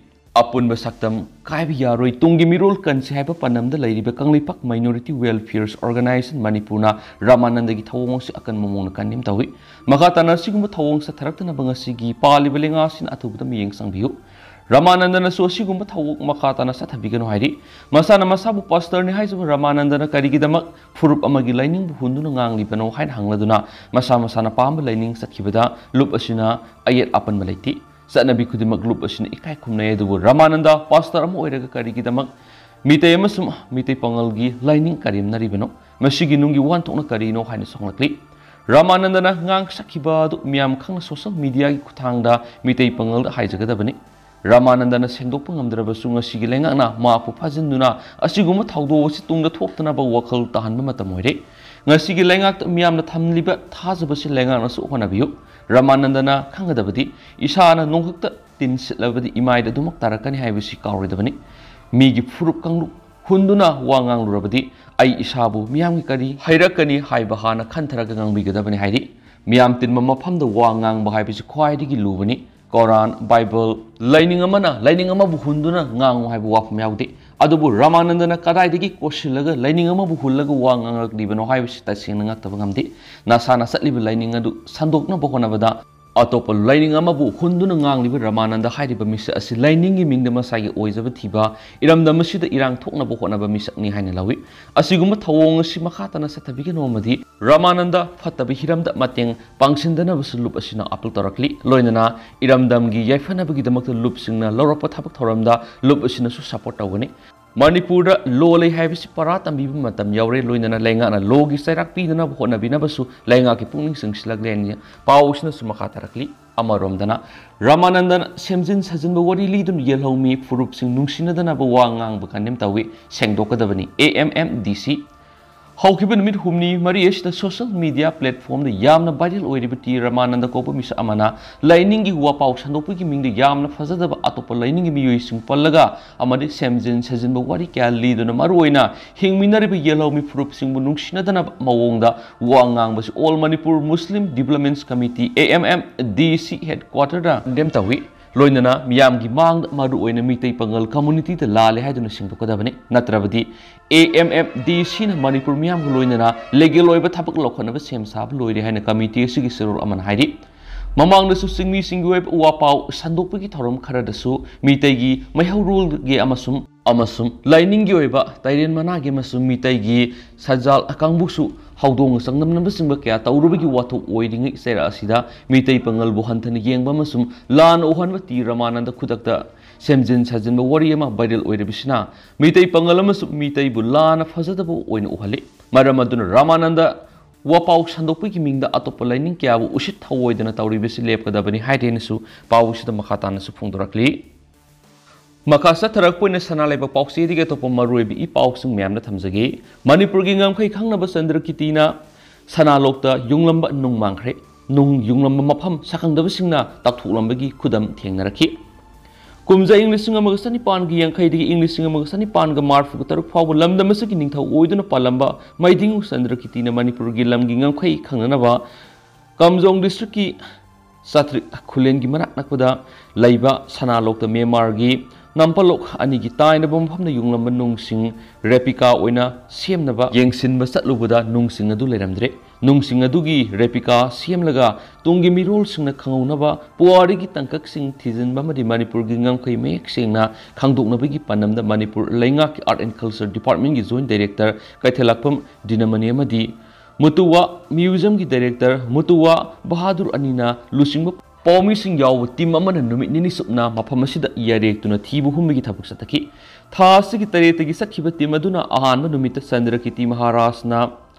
ꯑꯄꯨꯟꯕ ꯁꯛꯇꯝ ꯀꯥꯏꯕ ꯌꯥꯔꯣꯏ꯫ ꯇꯨꯡꯒꯤ ꯃꯤꯔꯣꯜ ꯀꯟꯁꯤ ꯍꯥꯏꯕ ꯄꯥꯟꯗꯝꯗ ꯂꯩꯔꯤꯕ ꯀꯪꯂꯩꯄꯥꯛ Minority Welfare Organisation ꯃꯅꯤꯄꯨꯔꯅ ꯔꯥꯃꯥꯅꯟꯗꯒꯤ ꯊꯧꯑꯣꯡ ꯑꯁꯤ ꯑꯀꯟꯕ ꯃꯑꯣꯡꯗ ꯀꯟꯗꯦꯝ ꯇꯧꯏ꯫ ꯃꯈꯥ ꯇꯥꯅ ꯑꯁꯤꯒꯨꯝꯕ ꯊꯧꯑꯣꯡ ꯆꯠꯊꯔꯛꯇꯅꯕ ꯉꯁꯤꯒꯤ ꯄꯥꯜꯂꯤꯕ ꯂꯩꯉꯥꯛ ꯑꯁꯤꯅ ꯑꯊꯨꯕꯗ ꯃꯤꯠꯌꯦꯡ ꯆꯪꯕꯤꯌꯨ꯫ ꯔꯃꯥꯅꯟꯗꯅꯁꯨ ꯑꯁꯤꯒꯨꯝꯕ ꯊꯧꯑꯣꯡ ꯃꯈꯥ ꯇꯥꯅ ꯆꯠꯊꯕꯤꯒꯅꯨ ꯍꯥꯏꯔꯤ꯫ ꯃꯁꯥꯅ ꯃꯁꯥꯕꯨ ꯄꯥꯁꯇꯔꯅꯤ ꯍꯥꯏꯖꯕ ꯔꯃꯥꯅꯟꯗꯅ ꯀꯔꯤꯒꯤꯗꯃꯛ ꯐꯨꯔꯨꯞ ꯑꯃꯒꯤ ꯂꯥꯏꯅꯤꯡꯕꯨ ꯍꯨꯟꯗꯨꯅ ꯉꯥꯡꯂꯤꯕꯅꯣ ꯍꯥꯏꯅ ꯍꯪꯂꯗꯨꯅ ꯃꯁꯥ ꯃꯁꯥꯅ ꯄꯥꯝꯕ ꯂꯥꯏꯅꯤꯡ ꯆꯠꯈꯤꯕꯗ ꯂꯨꯞ ꯑꯁꯤꯅ ꯑꯌꯦꯠ ꯑꯄꯟꯕ ꯂꯩꯇꯦ꯫ ꯆꯠꯅꯕꯤ ꯈꯨꯗꯤꯡꯃꯛ ꯂꯨꯞ ꯑꯁꯤꯅ ꯏꯀꯥꯏ ꯈꯨꯝꯅꯩ, ꯑꯗꯨꯕꯨ ꯔꯃꯥꯅꯟꯗ ꯄꯥꯁꯇꯔ ꯑꯃ ꯑꯣꯏꯔꯒ ꯀꯔꯤꯒꯤꯗꯃꯛ ꯃꯤꯇꯩ ꯑꯃꯁꯨꯡ ꯃꯤꯇꯩ ꯄꯥꯉꯜꯒꯤ ꯂꯥꯏꯅꯤꯡ ꯀꯔꯦꯝꯅꯔꯤꯕꯅꯣ? ꯃꯁꯤꯒꯤ ꯅꯨꯡꯒꯤ ꯋꯥꯍꯟꯊꯣꯛꯅ ꯀꯔꯤꯅꯣ ꯍꯥꯏꯅ ꯁꯣꯛꯂꯛꯂꯤ꯫ ꯔꯃꯥꯅꯟꯗꯅ ꯉꯥꯡ ꯁꯛꯈꯤꯕ ꯑꯗꯨ ꯃꯤꯌꯥꯝ ꯈꯪꯅ ꯁꯣꯁꯦꯜ ꯃꯤꯗꯤꯌꯥꯒꯤ ꯈꯨꯠꯊꯥꯡꯗ ꯃꯤꯇꯩ ꯄꯥꯉꯜꯗ ꯍꯥꯏꯖꯒꯗꯕꯅꯤ꯫ ꯔꯃꯥꯅꯟꯗꯅ ꯁꯦꯡꯗꯣꯛꯄ ꯉꯝꯗ꯭ꯔꯕꯁꯨ ꯉꯁꯤꯒꯤ ꯂꯩꯉꯥꯛꯅ ꯃꯍꯥꯛꯄꯨ ꯐꯥꯖꯤꯟꯗꯨꯅ ꯑꯁꯤꯒꯨꯝꯕ ꯊꯧꯗꯣꯛ ꯑꯁꯤ ꯇꯨꯡꯗ ꯊꯣꯛꯇꯅꯕ ꯋꯥꯈꯜ ꯇꯥꯍꯟꯕ ꯃꯇꯝ ꯑꯣꯏꯔꯦ꯫ ꯉꯁꯤꯒꯤ ꯂꯩꯉꯥꯛꯇ ꯃꯤꯌꯥꯝꯅ ꯊꯝꯂꯤꯕ ꯊꯥꯖꯕꯁꯤ ꯂꯩꯉꯥꯛꯅꯁꯨ ꯍꯣꯠꯅꯕꯤꯌꯨ꯫ ꯔꯃꯥꯅꯟꯗꯅ ꯈꯪꯒꯗꯕꯗꯤ ꯏꯁꯥꯅ ꯅꯣꯡꯈꯛꯇ ꯇꯤꯟ ꯁꯤꯠꯂꯕꯗꯤ ꯏꯃꯥꯏꯗ ꯑꯗꯨꯃꯛ ꯇꯥꯔꯛꯀꯅꯤ ꯍꯥꯏꯕꯁꯤ ꯀꯥꯎꯔꯣꯏꯗꯕꯅꯤ꯫ ꯃꯤꯒꯤ ꯐꯨꯔꯨꯞ ꯀꯥꯡꯂꯨꯞ ꯍꯨꯟꯗꯨꯅ ꯋꯥ ꯉꯥꯡꯂꯨꯔꯕꯗꯤ ꯑꯩ ꯏꯁꯥꯕꯨ ꯃꯤꯌꯥꯝꯒꯤ ꯀꯔꯤ ꯍꯩꯔꯛꯀꯅꯤ ꯍꯥꯏꯕ ꯍꯥꯟꯅ ꯈꯟꯊꯔꯒ ꯉꯥꯡꯕꯤꯒꯗꯕꯅꯤ ꯍꯥꯏꯔꯤ꯫ ꯃꯤꯌꯥꯝ ꯇꯤꯟꯕ ꯃꯐꯝꯗ ꯋꯥ ꯉꯥꯡꯕ ꯍꯥꯏꯕꯁꯤ ꯈ꯭ꯋꯥꯏꯗꯒꯤ ꯂꯨꯕꯅꯤ꯫ ꯀꯣꯔꯥꯟ, ꯕꯥꯏꯕꯜ, ꯂꯥꯏꯅꯤꯡ ꯑꯃꯅ ꯂꯥꯏꯅꯤꯡ ꯑꯃꯕꯨ ꯍꯨꯟꯗꯨꯅ ꯉꯥꯡꯉꯨ ꯍꯥꯏꯕ ꯋꯥꯐꯝ ꯌꯥꯎꯗꯦ꯫ ꯑꯗꯨꯕꯨ ꯔꯃꯥꯅꯟꯗꯅ ꯀꯗꯥꯏꯗꯒꯤ ꯀꯣꯠꯁꯤꯜꯂꯒ ꯂꯥꯏꯅꯤꯡ ꯑꯃꯕꯨ ꯍꯨꯜꯂꯒ ꯋꯥ ꯉꯥꯡꯂꯛꯂꯤꯕꯅꯣ ꯍꯥꯏꯕꯁꯤ ꯇꯁꯦꯡꯅ ꯉꯛꯇꯕ ꯉꯝꯗꯦ꯫ ꯅꯁꯥꯅ ꯆꯠꯂꯤꯕ ꯂꯥꯏꯅꯤꯡ ꯑꯗꯨ ꯁꯟꯗꯣꯛꯅꯕ ꯍꯣꯠꯅꯕꯗ ꯑꯇꯣꯞꯄ ꯂꯥꯏꯅꯤꯡ ꯑꯃꯕꯨ ꯍꯨꯟꯗꯨꯅ ꯉꯥꯡꯂꯤꯕ ꯔꯃꯥꯅꯟꯗ ꯍꯥꯏꯔꯤꯕ ꯃꯤꯁꯛ ꯑꯁꯤ ꯂꯥꯏꯅꯤꯡꯒꯤ ꯃꯤꯡꯗ ꯃꯁꯥꯒꯤ ꯑꯣꯏꯖꯕ ꯊꯤꯕ, ꯏꯔꯝꯗꯝ ꯑꯁꯤꯗ ꯏꯔꯥꯡ ꯊꯣꯛꯅꯕ ꯍꯣꯠꯅꯕ ꯃꯤꯁꯛꯅꯤ ꯍꯥꯏꯅ ꯂꯧꯏ꯫ ꯑꯁꯤꯒꯨꯝꯕ ꯊꯧꯑꯣꯡ ꯑꯁꯤ ꯃꯈꯥ ꯇꯥꯅ ꯆꯠꯊꯕꯤꯒꯅꯨ ꯑꯃꯗꯤ ꯔꯃꯥꯅꯟꯗ ꯐꯠꯇꯕ ꯍꯤꯔꯝꯗ ꯃꯇꯦꯡ ꯄꯥꯡꯁꯤꯟꯗꯅꯕꯁꯨ ꯂꯨꯞ ꯑꯁꯤꯅ ꯑꯥꯄꯤꯜ ꯇꯧꯔꯛꯂꯤ꯫ ꯂꯣꯏꯅꯅ ꯏꯔꯝꯗꯝꯒꯤ ꯌꯥꯏꯐꯅꯕꯒꯤꯗꯃꯛꯇ ꯂꯨꯞꯁꯤꯡꯅ ꯂꯧꯔꯛꯄ ꯊꯕꯛ ꯊꯧꯔꯝꯗ ꯂꯨꯞ ꯑꯁꯤꯅꯁꯨ ꯁꯄꯣꯔꯠ ꯇꯧꯒꯅꯤ꯫ ꯃꯅꯤꯄꯨꯔꯗ ꯂꯣ ꯂꯩ ꯍꯥꯏꯕꯁꯤ ꯄꯔꯥ ꯇꯝꯕꯤꯕ ꯃꯇꯝ ꯌꯥꯎꯔꯦ꯫ ꯂꯣꯏꯅꯅ ꯂꯩꯉꯥꯛꯅ ꯂꯣꯒꯤ ꯆꯩꯔꯥꯛ ꯄꯤꯗꯅꯕ ꯍꯣꯠꯅꯕꯤꯅꯕꯁꯨ ꯂꯩꯉꯥꯛꯀꯤ ꯄꯨꯛꯅꯤꯡ ꯆꯤꯡꯁꯤꯜꯂꯛꯂꯦ ꯍꯥꯏꯅ ꯄꯥꯎ ꯑꯁꯤꯅꯁꯨ ꯃꯈꯥ ꯇꯥꯔꯛꯂꯤ꯫ ꯑꯃꯔꯣꯝꯗꯅ ꯔꯃꯥꯅꯟꯗꯅ ꯁꯦꯝꯖꯤꯟ ꯁꯥꯖꯤꯟꯕ ꯋꯥꯔꯤ ꯂꯤꯗꯨꯅ ꯌꯦꯜꯍꯧꯃꯤ ꯐꯨꯔꯨꯞꯁꯤꯡ ꯅꯨꯡꯁꯤꯅꯗꯅꯕ ꯋꯥ ꯉꯥꯡꯕ ꯀꯟꯗꯦꯝ ꯇꯧꯏ, ꯁꯦꯡꯗꯣꯛꯀꯗꯕꯅꯤ꯫ AMMDC꯫ ꯍꯧꯈꯤꯕ ꯅꯨꯃꯤꯠ ꯍꯨꯝꯅꯤ ꯃꯔꯤ ꯑꯁꯤꯗ ꯁꯣꯁꯦꯜ ꯃꯤꯗꯤꯌꯥ ꯄ꯭ꯂꯦꯠꯐꯣꯝꯗ ꯌꯥꯝꯅ ꯚꯥꯏꯔꯦꯜ ꯑꯣꯏꯔꯤꯕ ꯇꯤ ꯔꯃꯥꯅꯟꯗ ꯀꯧꯕ ꯃꯤꯁꯛ ꯑꯃꯅ ꯂꯥꯏꯅꯤꯡꯒꯤ ꯋꯥꯄꯥꯎ ꯁꯟꯗꯣꯛꯄꯒꯤ ꯃꯤꯡꯗ ꯌꯥꯝꯅ ꯐꯖꯗꯕ ꯑꯇꯣꯞꯄ ꯂꯥꯏꯅꯤꯡꯒꯤ ꯃꯤꯑꯣꯏꯁꯤꯡ ꯄꯜꯂꯒ ꯑꯃꯗꯤ ꯁꯦꯝꯖꯤꯟ ꯁꯥꯖꯤꯟꯕ ꯋꯥꯔꯤ ꯀꯌꯥ ꯂꯤꯗꯨꯅ ꯃꯔꯨꯑꯣꯏꯅ ꯍꯤꯡꯃꯤꯟꯅꯔꯤꯕ ꯌꯦꯜꯍꯧꯃꯤ ꯐꯨꯔꯨꯞꯁꯤꯡꯕꯨ ꯅꯨꯡꯁꯤꯅꯗꯅꯕ ꯃꯑꯣꯡꯗ ꯋꯥ ꯉꯥꯡꯕꯁꯤ All Manipur Muslim Development Committee, AMMDC headquarterꯗ condemn ꯇꯧꯏ꯫ ꯂꯣꯏꯅꯅ ꯃꯤꯌꯥꯝꯒꯤ ꯃꯥꯡꯗ ꯃꯔꯨꯑꯣꯏꯅ ꯃꯤꯇꯩ ꯄꯥꯉꯜ ꯀꯝꯃꯨꯅꯤꯇꯤꯗ ꯂꯥꯜꯂꯦ ꯍꯥꯏꯗꯨꯅ ꯁꯦꯡꯗꯣꯛꯀꯗꯕꯅꯤ꯫ ꯅꯠꯇ꯭ꯔꯕꯗꯤ AMMDCꯅ ꯃꯅꯤꯄꯨꯔ ꯃꯤꯌꯥꯝꯒ ꯂꯣꯏꯅꯅ ꯂꯤꯒꯦꯜ ꯑꯣꯏꯕ ꯊꯕꯛ ꯂꯧꯈꯠꯅꯕ ꯁꯦꯝ ꯁꯥꯕ ꯂꯣꯏꯔꯦ ꯍꯥꯏꯅ ꯀꯃꯤꯇꯤ ꯑꯁꯤꯒꯤ ꯆꯦꯔꯣꯜ ꯑꯃꯅ ꯍꯥꯏꯔꯤ꯫ ꯃꯃꯥꯡꯗꯁꯨ ꯆꯤꯡꯃꯤꯁꯤꯡꯒꯤ ꯑꯣꯏꯕ ꯋꯥꯄꯥꯎ ꯁꯟꯗꯣꯛꯄꯒꯤ ꯊꯧꯔꯝ ꯈꯔꯗꯁꯨ ꯃꯤꯇꯩꯒꯤ ꯃꯩꯍꯧꯔꯣꯜꯒꯤ ꯑꯃꯁꯨꯡ, ꯑꯃꯁꯨꯡ ꯂꯥꯏꯅꯤꯡꯒꯤ ꯑꯣꯏꯕ ꯇꯥꯏꯔꯦꯟ ꯃꯅꯥꯒꯤ ꯑꯃꯁꯨꯡ ꯃꯤꯇꯩꯒꯤ ꯁꯖꯥꯜ ꯀꯥꯡꯕꯨꯁꯨ ꯍꯧꯗꯣꯡ ꯆꯪꯗꯝꯅꯕꯆꯤꯡꯕ ꯀꯌꯥ ꯇꯧꯔꯨꯕꯒꯤ ꯋꯥꯊꯣꯛ ꯑꯣꯏꯔꯤꯉꯩ ꯆꯩꯔꯥꯛ ꯑꯁꯤꯗ ꯃꯤꯇꯩ ꯄꯥꯉꯜꯕꯨ ꯍꯟꯊꯅ ꯌꯦꯡꯕ ꯑꯃꯁꯨꯡ ꯂꯥꯟꯅ ꯎꯍꯟꯕ ꯇꯤ ꯔꯃꯥꯅꯟꯗ ꯈꯨꯗꯛꯇ ꯁꯦꯝꯖꯤꯟ ꯁꯥꯖꯤꯟꯕ ꯋꯥꯔꯤ ꯑꯃ viral ꯑꯣꯏꯔꯤꯕꯁꯤꯅ ꯃꯤꯇꯩ ꯄꯥꯉꯜ ꯑꯃꯁꯨꯡ ꯃꯤꯇꯩꯕꯨ ꯂꯥꯟꯅ ꯐꯖꯗꯕ ꯑꯣꯏꯅ ꯎꯍꯜꯂꯤ꯫ ꯃꯔꯝ ꯑꯗꯨꯅ ꯔꯃꯥꯅꯟꯗ ꯋꯥꯄꯥꯎ ꯁꯟꯗꯣꯛꯄꯒꯤ ꯃꯤꯡꯗ ꯑꯇꯣꯞꯄ ꯂꯥꯏꯅꯤꯡ ꯀꯌꯥꯕꯨ ꯎꯁꯤꯠ ꯊꯑꯣꯏꯗꯅ ꯇꯧꯔꯤꯕꯁꯤ ꯂꯦꯞꯀꯗꯕꯅꯤ ꯍꯥꯏꯔꯦꯅꯁꯨ ꯄꯥꯎ ꯑꯁꯤꯗ ꯃꯈꯥ ꯇꯥꯅꯁꯨ ꯐꯣꯡꯗꯣꯔꯛꯂꯤ꯫ ꯃꯈꯥ ꯆꯠꯊꯔꯛꯄ ꯑꯣꯏꯅ ꯁꯅꯥ ꯂꯩꯕꯥꯛ ꯄꯥꯎꯆꯦꯗꯒꯤ ꯑꯇꯣꯞꯄ ꯃꯔꯨꯑꯣꯏꯕ ꯏ ꯄꯥꯎꯁꯤꯡ ꯃꯌꯥꯝꯅ ꯊꯝꯖꯒꯦ꯫ ꯃꯅꯤꯄꯨꯔꯒꯤ ꯉꯝꯈꯩ ꯈꯪꯅꯕ ꯆꯟꯗ꯭ꯔꯀꯤꯇꯤꯅ ꯁꯅꯥꯂꯣꯛꯇ ꯌꯨꯡꯂꯝꯕ ꯅꯨꯡ ꯃꯥꯡꯈ꯭ꯔꯦ꯫ ꯅꯨꯡ ꯌꯨꯡꯂꯝꯕ ꯃꯐꯝ ꯁꯛꯈꯪꯗꯕꯁꯤꯡꯅ ꯇꯥꯛꯊꯣꯛꯂꯝꯕꯒꯤ ꯈꯨꯗꯝ ꯊꯦꯡꯅꯔꯛꯈꯤ꯫ ꯀꯨꯝꯖꯥ ꯏꯪ ꯂꯤꯁꯤꯡ ꯑꯃꯒ ꯆꯅꯤꯄꯥꯟꯒ ꯌꯥꯡꯈꯩꯗꯒꯤ ꯏꯪ ꯂꯤꯁꯤꯡ ꯑꯃꯒ ꯆꯅꯤꯄꯥꯟꯒ ꯃꯔꯤꯐꯨ ꯇꯔꯨꯛ ꯐꯥꯎꯕ ꯂꯝꯗꯝ ꯑꯁꯤꯒꯤ ꯅꯤꯡꯊꯧ ꯑꯣꯏꯗꯨꯅ ꯄꯥꯜꯂꯝꯕ ꯃꯩꯗꯤꯡꯉꯨ ꯆꯟꯗ꯭ꯔꯀꯤꯇꯤꯅ ꯃꯅꯤꯄꯨꯔꯒꯤ ꯂꯝꯒꯤ ꯉꯝꯈꯩ ꯈꯪꯅꯅꯕ ꯀꯥꯝꯖꯣꯡ district ꯀꯤ ꯆꯥꯇ꯭ꯔꯤꯛ ꯈꯨꯂꯦꯟꯒꯤ ꯃꯅꯥꯛ ꯅꯛꯄꯗ ꯂꯩꯕ ꯁꯅꯥꯂꯣꯛꯇ ꯃ꯭ꯌꯥꯟꯃꯥꯔꯒꯤ ꯅꯝꯄꯂꯣꯛ ꯑꯅꯤꯒꯤ ꯇꯥꯏꯅꯕ ꯃꯐꯝꯗ ꯌꯨꯡꯂꯝꯕ ꯅꯨꯡꯁꯤꯡ replica ꯑꯣꯏꯅ ꯁꯦꯝꯅꯕ ꯌꯦꯡꯁꯤꯟꯕ ꯆꯠꯂꯨꯕꯗ ꯅꯨꯡꯁꯤꯡ ꯑꯗꯨ ꯂꯩꯔꯝꯗ꯭ꯔꯦ꯫ ꯅꯨꯡꯁꯤꯡ ꯑꯗꯨꯒꯤ replica ꯁꯦꯝꯂꯒ ꯇꯨꯡꯒꯤ ꯃꯤꯔꯣꯜꯁꯤꯡꯅ ꯈꯪꯍꯧꯅꯕ ꯄꯨꯋꯥꯔꯤꯒꯤ ꯇꯥꯡꯀꯛꯁꯤꯡ ꯊꯤꯖꯤꯟꯕ ꯑꯃꯗꯤ ꯃꯅꯤꯄꯨꯔꯒꯤ ꯉꯝꯈꯩ ꯃꯌꯦꯛ ꯁꯦꯡꯅ ꯈꯪꯗꯣꯛꯅꯕꯒꯤ ꯄꯥꯟꯗꯝꯗ ꯃꯅꯤꯄꯨꯔ ꯂꯩꯉꯥꯛꯀꯤ Art and Culture Department ꯀꯤ Joint Director ꯀꯩꯊꯦꯜꯂꯥꯛꯄꯝ ꯗꯤꯅꯃꯅꯤ ꯑꯃꯗꯤ ꯃꯨꯇꯨꯋꯥ museum ꯒꯤ director ꯃꯨꯇꯨꯋꯥ ꯕꯍꯥꯗꯨꯔ ꯑꯅꯤꯅ ꯂꯨꯆꯤꯡꯕ ꯄꯥꯎꯃꯤꯁꯤꯡ ꯌꯥꯎꯕ team ꯑꯃꯅ ꯅꯨꯃꯤꯠ ꯅꯤꯅꯤ ꯆꯨꯞꯅ ꯃꯐꯝ ꯑꯁꯤꯗ ꯌꯥꯔꯦꯛꯇꯨꯅ ꯊꯤꯕ ꯍꯨꯝꯕꯒꯤ ꯊꯕꯛ ꯆꯠꯊꯈꯤ꯫ ꯊꯥ ꯑꯁꯤꯒꯤ ꯇꯔꯦꯠꯇꯒꯤ ꯆꯠꯈꯤꯕ team ꯑꯗꯨꯅ ꯑꯍꯥꯟꯕ ꯅꯨꯃꯤꯠꯇ ꯆꯟꯗ꯭ꯔꯀꯤꯇꯤ ꯃꯍꯥꯔꯥꯖꯅ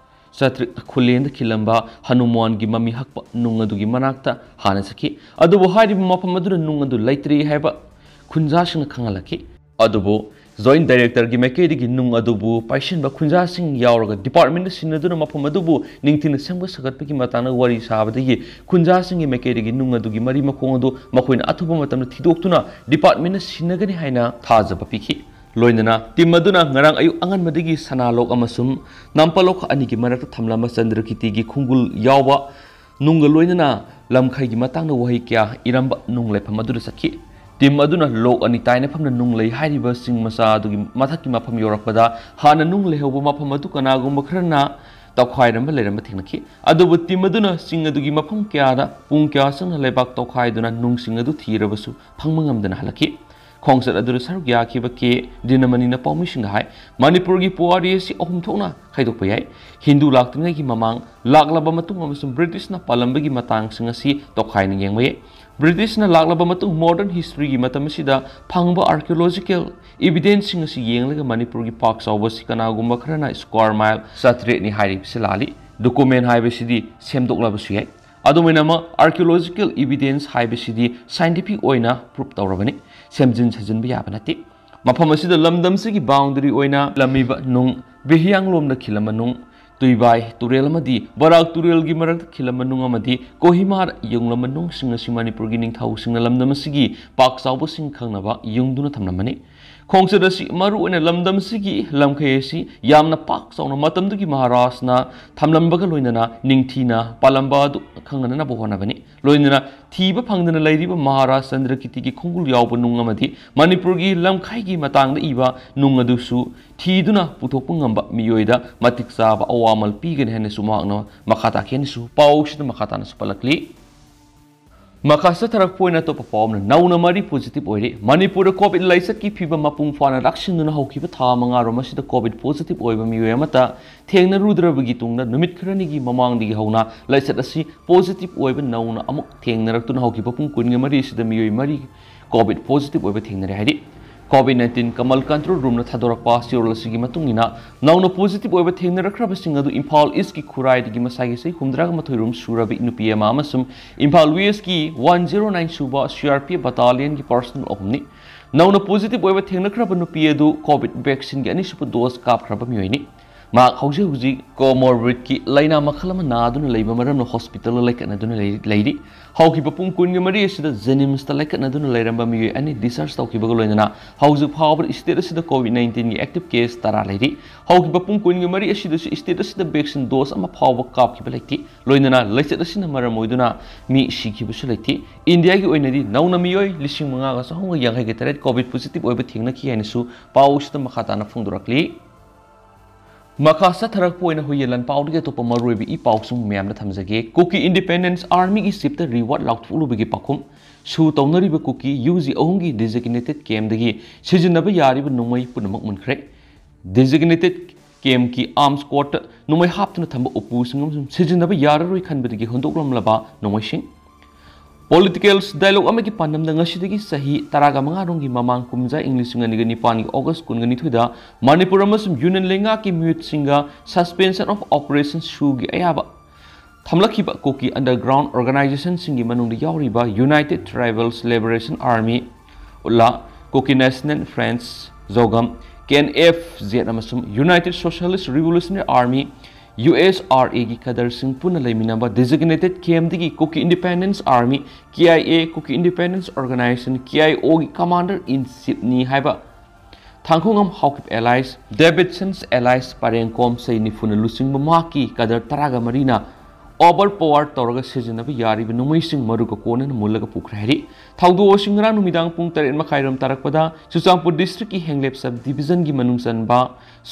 ꯆꯥꯇ꯭ꯔꯤꯛ ꯈꯨꯂꯦꯟꯗ ꯈꯤꯜꯂꯝꯕ ꯍꯅꯨꯃꯥꯟꯒꯤ ꯃꯃꯤ ꯍꯛꯄ ꯅꯨꯡ ꯑꯗꯨꯒꯤ ꯃꯅꯥꯛꯇ ꯍꯥꯟꯅ ꯆꯠꯈꯤ꯫ ꯑꯗꯨꯕꯨ ꯍꯥꯏꯔꯤꯕ ꯃꯐꯝ ꯑꯗꯨꯗ ꯅꯨꯡ ꯑꯗꯨ ꯂꯩꯇ꯭ꯔꯦ ꯍꯥꯏꯕ ꯈꯨꯟꯖꯥꯁꯤꯡꯅ ꯈꯪꯍꯜꯂꯛꯈꯤ꯫ ꯑꯗꯨꯕꯨ Joint Director ꯒꯤ ꯃꯥꯏꯀꯩꯗꯒꯤ ꯅꯨꯡ ꯑꯗꯨꯕꯨ ꯄꯥꯏꯁꯤꯟꯕ ꯈꯨꯟꯖꯥꯁꯤꯡ ꯌꯥꯎꯔꯒ department ꯅ ꯁꯤꯟꯅꯗꯨꯅ ꯃꯐꯝ ꯑꯗꯨꯕꯨ ꯅꯤꯡꯊꯤꯅ ꯁꯦꯝꯒꯠ ꯁꯥꯒꯠꯄꯒꯤ ꯃꯇꯥꯡꯗ ꯋꯥꯔꯤ ꯁꯥꯕꯗꯒꯤ ꯈꯨꯟꯖꯥꯁꯤꯡꯒꯤ ꯃꯥꯏꯀꯩꯗꯒꯤ ꯅꯨꯡ ꯑꯗꯨꯒꯤ ꯃꯔꯤ ꯃꯈꯣꯡ ꯑꯗꯨ ꯃꯈꯣꯏꯅ ꯑꯊꯨꯕ ꯃꯇꯝꯗ ꯊꯤꯗꯣꯛꯇꯨꯅ department ꯅ ꯁꯤꯟꯅꯒꯅꯤ ꯍꯥꯏꯅ ꯊꯥꯖꯕ ꯄꯤꯈꯤ꯫ ꯂꯣꯏꯅꯅ team ꯑꯗꯨꯅ ꯉꯔꯥꯡ ꯑꯌꯨꯛ ꯑꯉꯟꯕꯗꯒꯤ ꯁꯅꯥꯂꯣꯛ ꯑꯃꯁꯨꯡ ꯅꯝꯄꯂꯣꯛ ꯑꯅꯤꯒꯤ ꯃꯔꯛꯇ ꯊꯝꯂꯝꯕ ꯆꯟꯗ꯭ꯔꯀꯤꯇꯤꯒꯤ ꯈꯣꯡꯒꯨꯜ ꯌꯥꯎꯕ ꯅꯨꯡꯒ ꯂꯣꯏꯅꯅ ꯂꯝꯈꯩꯒꯤ ꯃꯇꯥꯡꯗ ꯋꯥꯍꯩ ꯀꯌꯥ ꯏꯔꯝꯕ ꯅꯨꯡ ꯂꯩꯐꯝ ꯑꯗꯨꯗ ꯆꯠꯈꯤ꯫ Team ꯑꯗꯨꯅ ꯂꯣꯛ ꯑꯅꯤ ꯇꯥꯏꯅꯐꯝꯗ ꯅꯨꯡ ꯂꯩ ꯍꯥꯏꯔꯤꯕ ꯆꯤꯡ ꯃꯆꯥ ꯑꯗꯨꯒꯤ ꯃꯊꯛꯀꯤ ꯃꯐꯝ ꯌꯧꯔꯛꯄꯗ ꯍꯥꯟꯅ ꯅꯨꯡ ꯂꯩꯍꯧꯕ ꯃꯐꯝ ꯑꯗꯨ ꯀꯅꯥꯒꯨꯝꯕ ꯈꯔꯅ ꯇꯧꯈꯥꯏꯔꯝꯕ ꯂꯩꯔꯝꯕ ꯊꯦꯡꯅꯈꯤ꯫ ꯑꯗꯨꯕꯨ ꯇꯤꯝ ꯑꯗꯨꯅ ꯆꯤꯡ ꯑꯗꯨꯒꯤ ꯃꯐꯝ ꯀꯌꯥꯗ ꯄꯨꯡ ꯀꯌꯥ ꯆꯪꯅ ꯂꯩꯕꯥꯛ ꯇꯧꯈꯥꯏꯗꯨꯅ ꯅꯨꯡꯁꯤꯡ ꯑꯗꯨ ꯊꯤꯔꯕꯁꯨ ꯐꯪꯕ ꯉꯝꯗꯅ ꯍꯜꯂꯛꯈꯤ꯫ ꯈꯣꯡꯆꯠ ꯑꯗꯨꯗ ꯁꯔꯨꯛ ꯌꯥꯈꯤꯕ ꯀꯦ ꯗꯤꯅꯃꯅꯤꯅ ꯄꯥꯎꯃꯤꯁꯤꯡꯗ ꯍꯥꯏ, ꯃꯅꯤꯄꯨꯔꯒꯤ ꯄꯨꯋꯥꯔꯤ ꯑꯁꯤ ꯑꯍꯨꯝ ꯊꯣꯛꯅ ꯈꯥꯏꯗꯣꯛꯄ ꯌꯥꯏ꯫ ꯍꯤꯟꯗꯨ ꯂꯥꯛꯇ꯭ꯔꯤꯉꯩꯒꯤ ꯃꯃꯥꯡ, ꯂꯥꯛꯂꯕ ꯃꯇꯨꯡ ꯑꯃꯁꯨꯡ ꯕ꯭ꯔꯤꯇꯤꯁꯅ ꯄꯥꯜꯂꯝꯕꯒꯤ ꯃꯇꯥꯡꯁꯤꯡ ꯑꯁꯤ ꯇꯣꯈꯥꯏꯅ ꯌꯦꯡꯕ ꯌꯥꯏ꯫ ꯕ꯭ꯔꯤꯇꯤꯁꯅ ꯂꯥꯛꯂꯕ ꯃꯇꯨꯡ modern historyꯒꯤ ꯃꯇꯝ ꯑꯁꯤꯗ ꯐꯪꯕ archaeological evidenceꯁꯤꯡ ꯑꯁꯤ ꯌꯦꯡꯂꯒ ꯃꯅꯤꯄꯨꯔꯒꯤ ꯄꯥꯛ ꯆꯥꯎꯕ ꯑꯁꯤ ꯀꯅꯥꯒꯨꯝꯕ ꯈꯔꯅ square mile ꯆꯥꯇ꯭ꯔꯦꯠꯅꯤ ꯍꯥꯏꯔꯤꯕꯁꯤ ꯂꯥꯜꯂꯤ꯫ Document ꯍꯥꯏꯕꯁꯤꯗꯤ ꯁꯦꯝꯗꯣꯛꯂꯕꯁꯨ ꯌꯥꯏ꯫ ꯑꯗꯨꯝ ꯑꯣꯏꯅꯃꯛ, archaeological evidence ꯍꯥꯏꯕꯁꯤꯗꯤ scientific ꯑꯣꯏꯅ proof ꯇꯧꯔꯕꯅꯤ, ꯁꯦꯝꯖꯤꯟ ꯁꯥꯖꯤꯟꯕ ꯌꯥꯕ ꯅꯠꯇꯦ꯫ ꯃꯐꯝ ꯑꯁꯤꯗ ꯂꯝꯗꯝꯁꯤꯒꯤ boundary ꯑꯣꯏꯅ ꯂꯝꯃꯤꯕ ꯅꯨꯡ, ꯕꯤꯍꯤꯌꯥꯡꯂꯣꯝꯗ ꯈꯤꯜꯂꯝꯕ ꯅꯨꯡ, ꯇꯨꯏꯕꯥꯏ ꯇꯨꯔꯦꯜ ꯑꯃꯗꯤ ꯕꯔꯥꯛ ꯇꯨꯔꯦꯜꯒꯤ ꯃꯔꯛꯇ ꯈꯤꯜꯂꯝꯕ ꯅꯨꯡ ꯑꯃꯗꯤ ꯀꯣꯍꯤꯃꯥꯗ ꯌꯨꯡꯂꯝꯕ ꯅꯨꯡꯁꯤꯡ ꯑꯁꯤ ꯃꯅꯤꯄꯨꯔꯒꯤ ꯅꯤꯡꯊꯧꯁꯤꯡꯅ ꯂꯝꯗꯝ ꯑꯁꯤꯒꯤ ꯄꯥꯛ ꯆꯥꯎꯕꯁꯤꯡ ꯈꯪꯅꯕ ꯌꯨꯡꯗꯨꯅ ꯊꯝꯂꯝꯕꯅꯤ꯫ ꯈꯣꯡꯆꯠ ꯑꯁꯤ ꯃꯔꯨꯑꯣꯏꯅ ꯂꯝꯗꯝ ꯑꯁꯤꯒꯤ ꯂꯝꯈꯩ ꯑꯁꯤ ꯌꯥꯝꯅ ꯄꯥꯛ ꯆꯥꯎꯅ ꯃꯇꯝꯗꯨꯒꯤ ꯃꯍꯥꯔꯥꯖꯅ ꯊꯝꯂꯝꯕꯒ ꯂꯣꯏꯅꯅ ꯅꯤꯡꯊꯤꯅ ꯄꯥꯜꯂꯝꯕ ꯑꯗꯨ ꯈꯪꯅꯅꯕ ꯍꯣꯠꯅꯕꯅꯤ꯫ ꯂꯣꯏꯅꯅ ꯊꯤꯕ ꯐꯪꯗꯅ ꯂꯩꯔꯤꯕ ꯃꯍꯥꯔꯥꯖ ꯆꯟꯗ꯭ꯔꯀꯤꯔꯇꯤꯒꯤ ꯈꯣꯡꯒꯨꯜ ꯌꯥꯎꯕ ꯅꯨꯡ ꯑꯃꯗꯤ ꯃꯅꯤꯄꯨꯔꯒꯤ ꯂꯝꯈꯩꯒꯤ ꯃꯇꯥꯡꯗ ꯏꯕ ꯅꯨꯡ ꯑꯗꯨꯁꯨ ꯊꯤꯗꯨꯅ ꯄꯨꯊꯣꯛꯄ ꯉꯝꯕ ꯃꯤꯑꯣꯏꯗ ꯃꯇꯤꯛ ꯆꯥꯕ ꯑꯋꯥꯃꯜ ꯄꯤꯒꯅꯤ ꯍꯥꯏꯅꯁꯨ ꯃꯍꯥꯛꯅ ꯃꯈꯥ ꯇꯥꯈꯤ ꯍꯥꯏꯅꯁꯨ ꯄꯥꯎꯁꯤꯗ ꯃꯈꯥ ꯇꯥꯅꯁꯨ ꯄꯜꯂꯛꯂꯤ꯫ ꯃꯈꯥ ꯆꯠꯊꯔꯛꯄ ꯑꯣꯏꯅ ꯑꯇꯣꯞꯄ ꯄꯥꯎ ꯑꯃꯅ ꯅꯧꯅ ꯃꯔꯤ positive ꯑꯣꯏꯔꯤ꯫ ꯃꯅꯤꯄꯨꯔꯗ COVID ꯂꯥꯏꯆꯠꯀꯤ ꯐꯤꯕꯝ ꯃꯄꯨꯡ ꯐꯥꯅ ꯂꯥꯛꯁꯤꯟꯗꯨꯅ ꯍꯧꯈꯤꯕ ꯊꯥ ꯃꯉꯥꯔꯣꯝ ꯑꯁꯤꯗ COVID positive ꯑꯣꯏꯕ ꯃꯤꯑꯣꯏ ꯑꯃꯠꯇ ꯊꯦꯡꯅꯔꯨꯗ꯭ꯔꯕꯒꯤ ꯇꯨꯡꯗ ꯅꯨꯃꯤꯠ ꯈꯔꯅꯤꯒꯤ ꯃꯃꯥꯡꯗꯒꯤ ꯍꯧꯅ ꯂꯥꯏꯆꯠ ꯑꯁꯤ positive ꯑꯣꯏꯕ ꯅꯧꯅ ꯑꯃꯨꯛ ꯊꯦꯡꯅꯔꯛꯇꯨꯅ ꯍꯧꯈꯤꯕ ꯄꯨꯡ ꯀꯨꯟꯒ ꯃꯔꯤ ꯑꯁꯤꯗ ꯃꯤꯑꯣꯏ ꯃꯔꯤ COVID positive ꯑꯣꯏꯕ ꯊꯦꯡꯅꯔꯦ ꯍꯥꯏꯔꯤ꯫ COVID nineteen ꯀꯃꯜ control roomꯅ ꯊꯥꯗꯣꯔꯛꯄ ꯆꯦꯔꯣꯜ ꯑꯁꯤꯒꯤ ꯃꯇꯨꯡ ꯏꯟꯅ, ꯅꯧꯅ positive ꯑꯣꯏꯕ ꯊꯦꯡꯅꯔꯛꯈ꯭ꯔꯕꯁꯤꯡ ꯑꯗꯨ ꯏꯝꯐꯥꯜ Eastꯀꯤ ꯈꯨꯔꯥꯏꯗꯒꯤ ꯃꯁꯥꯒꯤ ꯆꯍꯤ ꯍꯨꯝꯗ꯭ꯔꯥꯒ ꯃꯥꯊꯣꯏ ꯔꯣꯝ ꯁꯨꯔꯕꯤ ꯅꯨꯄꯤ ꯑꯃ ꯑꯃꯁꯨꯡ ꯏꯝꯐꯥꯜ Westꯀꯤ one zero nine ꯁꯨꯕ CRPF battalionꯒꯤ personnel ꯑꯍꯨꯝꯅꯤ꯫ ꯅꯧꯅ positive ꯑꯣꯏꯕ ꯊꯦꯡꯅꯈ꯭ꯔꯕ ꯅꯨꯄꯤ ꯑꯗꯨ COVID vaccineꯒꯤ ꯑꯅꯤꯁꯨꯕ dose ꯀꯥꯞꯈ꯭ꯔꯕ ꯃꯤꯑꯣꯏꯅꯤ꯫ ꯃꯍꯥꯛ ꯍꯧꯖꯤꯛ ꯍꯧꯖꯤꯛ comorbidꯀꯤ ꯂꯥꯏꯅꯥ ꯃꯈꯜ ꯑꯃ ꯅꯥꯗꯨꯅ ꯂꯩꯕ ꯃꯔꯝꯅ hospitalꯗ ꯂꯩꯈꯠꯅꯗꯨꯅ ꯂꯩ-, ꯂꯩꯔꯤ꯫ ꯍꯧꯈꯤꯕ ꯄꯨꯡ ꯀꯨꯟꯒ ꯃꯔꯤ ꯑꯁꯤꯗ JNIMSꯇ ꯂꯩꯈꯠꯅꯗꯨꯅ ꯂꯩꯔꯝꯕ ꯃꯤꯑꯣꯏ ꯑꯅꯤ discharge ꯇꯧꯈꯤꯕꯒ ꯂꯣꯏꯅꯅ ꯍꯧꯖꯤꯛ ꯐꯥꯎꯕꯗ state ꯑꯁꯤꯗ COVID nineteenꯒꯤ active case ꯇꯔꯥ ꯂꯩꯔꯤ꯫ ꯍꯧꯈꯤꯕ ꯄꯨꯡ ꯀꯨꯟꯒ ꯃꯔꯤ ꯑꯁꯤꯗꯁꯨ state ꯑꯁꯤꯗ vaccine dose ꯑꯃ ꯐꯥꯎꯕ ꯀꯥꯞꯈꯤꯕ ꯂꯩꯇꯦ꯫ ꯂꯣꯏꯅꯅ ꯂꯥꯏꯆꯠ ꯑꯁꯤꯅ ꯃꯔꯝ ꯑꯣꯏꯗꯨꯅ ꯃꯤ ꯁꯤꯈꯤꯕꯁꯨ ꯂꯩꯇꯦ꯫ ꯏꯟꯗꯤꯌꯥꯒꯤ ꯑꯣꯏꯅꯗꯤ ꯅꯧꯅ ꯃꯤꯑꯣꯏ ꯂꯤꯁꯤꯡ ꯃꯉꯥꯒ ꯆꯍꯨꯝꯒ ꯌꯥꯡꯈꯩꯒ ꯇꯔꯦꯠ COVID positive ꯑꯣꯏꯕ ꯊꯦꯡꯅꯈꯤ ꯍꯥꯏꯅꯁꯨ ꯄꯥꯎ ꯑꯁꯤꯗ ꯃꯈꯥ ꯇꯥꯅ ꯐꯣꯡꯗꯣꯔꯛꯂꯤ꯫ ꯃꯈꯥ ꯆꯠꯊꯔꯛꯄ ꯑꯣꯏꯅ ꯍꯨꯏꯌꯦꯟ ꯂꯥꯟꯄꯥꯎꯗꯒꯤ ꯑꯇꯣꯞꯄ ꯃꯔꯨꯑꯣꯏꯕ ꯏ ꯄꯥꯎꯁꯤꯡ ꯃꯌꯥꯝꯗ ꯊꯝꯖꯒꯦ꯫ ꯀꯨꯀꯤ ꯏꯟꯗꯤꯄꯦꯟꯗꯦꯟꯁ ꯑꯥꯔꯃꯤꯒꯤ ꯆꯤꯞꯇ ꯔꯤꯋꯥꯔꯗ ꯂꯥꯎꯊꯣꯛꯂꯨꯕꯒꯤ ꯄꯥꯎꯈꯨꯝ꯫ ꯁꯨ ꯇꯧꯅꯔꯤꯕ ꯀꯨꯀꯤ ꯌꯨ ꯖꯤ ꯑꯍꯨꯝꯒꯤ ꯗꯤꯖꯤꯒꯅꯦꯇꯦꯗ ꯀꯦꯝꯗꯒꯤ ꯁꯤꯖꯤꯟꯅꯕ ꯌꯥꯔꯤꯕ ꯅꯣꯡꯃꯩ ꯄꯨꯝꯅꯃꯛ ꯃꯨꯟꯈ꯭ꯔꯦ꯫ ꯗꯤꯖꯤꯒꯅꯦꯇꯦꯗ ꯀꯦꯝꯒꯤ ꯑꯥꯔꯝꯁ ꯀꯣꯔꯠꯇ ꯅꯣꯡꯃꯩ ꯍꯥꯞꯇꯨꯅ ꯊꯝꯕ ꯎꯄꯨꯁꯤꯡ ꯑꯃꯁꯨꯡ ꯁꯤꯖꯤꯟꯅꯕ ꯌꯥꯔꯔꯣꯏ ꯈꯟꯕꯗꯒꯤ ꯍꯨꯟꯗꯣꯛꯂꯝꯂꯕ ꯅꯣꯡꯃꯩꯁꯤꯡ꯫ ꯄꯣꯂꯤꯇꯤꯀꯦꯜꯁ ꯗꯥꯏꯂꯣꯒ ꯑꯃꯒꯤ ꯄꯥꯟꯗꯝꯗ ꯉꯁꯤꯗꯒꯤ ꯆꯍꯤ ꯇꯔꯥꯒ ꯃꯉꯥꯔꯣꯝꯒꯤ ꯃꯃꯥꯡ ꯀꯨꯝꯖꯥ ꯏꯪ ꯂꯤꯁꯤꯡ ꯑꯅꯤꯒ ꯅꯤꯄꯥꯟꯒꯤ ꯑꯣꯒꯁ ꯀꯨꯟꯒ ꯅꯤꯊꯣꯏꯗ ꯃꯅꯤꯄꯨꯔ ꯑꯃꯁꯨꯡ ꯌꯨꯅꯤꯌꯟ ꯂꯩꯉꯥꯛꯀꯤ ꯃꯤꯍꯨꯠꯁꯤꯡꯒ suspension of operation ꯁꯨꯒꯤ ꯑꯌꯥꯕ ꯊꯝꯂꯛꯈꯤꯕ ꯀꯨꯀꯤ ꯑꯟꯗꯔꯒ꯭ꯔꯥꯎꯟ ꯑꯣꯔꯒꯅꯥꯏꯖꯦꯁꯟꯁꯤꯡꯒꯤ ꯃꯅꯨꯡꯗ ꯌꯥꯎꯔꯤꯕ United Tribals Liberation Army, ULA, Kuki National Front, Zogam, K N F Z ꯑꯃꯁꯨꯡ United Socialist Revolutionary Army, U S R ꯑꯦꯒꯤ ꯀꯗꯔꯁꯤꯡ ꯄꯨꯟꯅ ꯂꯩꯃꯤꯟꯅꯕ ꯗꯤꯖꯤꯒꯅꯦꯇꯦꯗ ꯀꯦꯝꯗꯒꯤ Kuki independence army, K I A, Kuki independence organisation, K I ꯑꯣꯒꯤ ꯀꯃꯥꯟꯗꯔ ꯏꯟ ꯆꯤꯞꯅꯤ ꯍꯥꯏꯕ Thangkhongam Haokip alias, Davidsons alias ꯄꯔꯦꯡ ꯀꯣꯝ ꯆꯍꯤ ꯅꯤꯐꯨꯅ ꯂꯨꯆꯤꯡꯕ ꯃꯍꯥꯛꯀꯤ ꯀꯗꯔ ꯇꯔꯥꯒ ꯃꯔꯤꯅ ꯑꯣꯚꯔ ꯄꯋꯥꯔ ꯇꯧꯔꯒ ꯁꯤꯖꯤꯟꯅꯕ ꯌꯥꯔꯤꯕ ꯅꯣꯡꯃꯩꯁꯤꯡ ꯃꯔꯨꯒ ꯀꯣꯟꯅꯅ ꯃꯨꯜꯂꯒ ꯄꯨꯈ꯭ꯔꯦ ꯍꯥꯏꯔꯤ꯫ ꯊꯧꯗꯣꯛ ꯑꯁꯤ ꯉꯔꯥꯡ ꯅꯨꯃꯤꯗꯥꯡ ꯄꯨꯡ ꯇꯔꯦꯠ ꯃꯈꯥꯏꯔꯣꯝ ꯇꯥꯔꯛꯄꯗ ꯆꯨꯔꯆꯥꯟꯄꯨꯔ ꯗꯤꯁꯇ꯭ꯔꯤꯛꯀꯤ ꯍꯦꯡꯂꯦꯞ ꯁꯕ ꯗꯤꯕꯤꯖꯟꯒꯤ ꯃꯅꯨꯡ ꯆꯟꯕ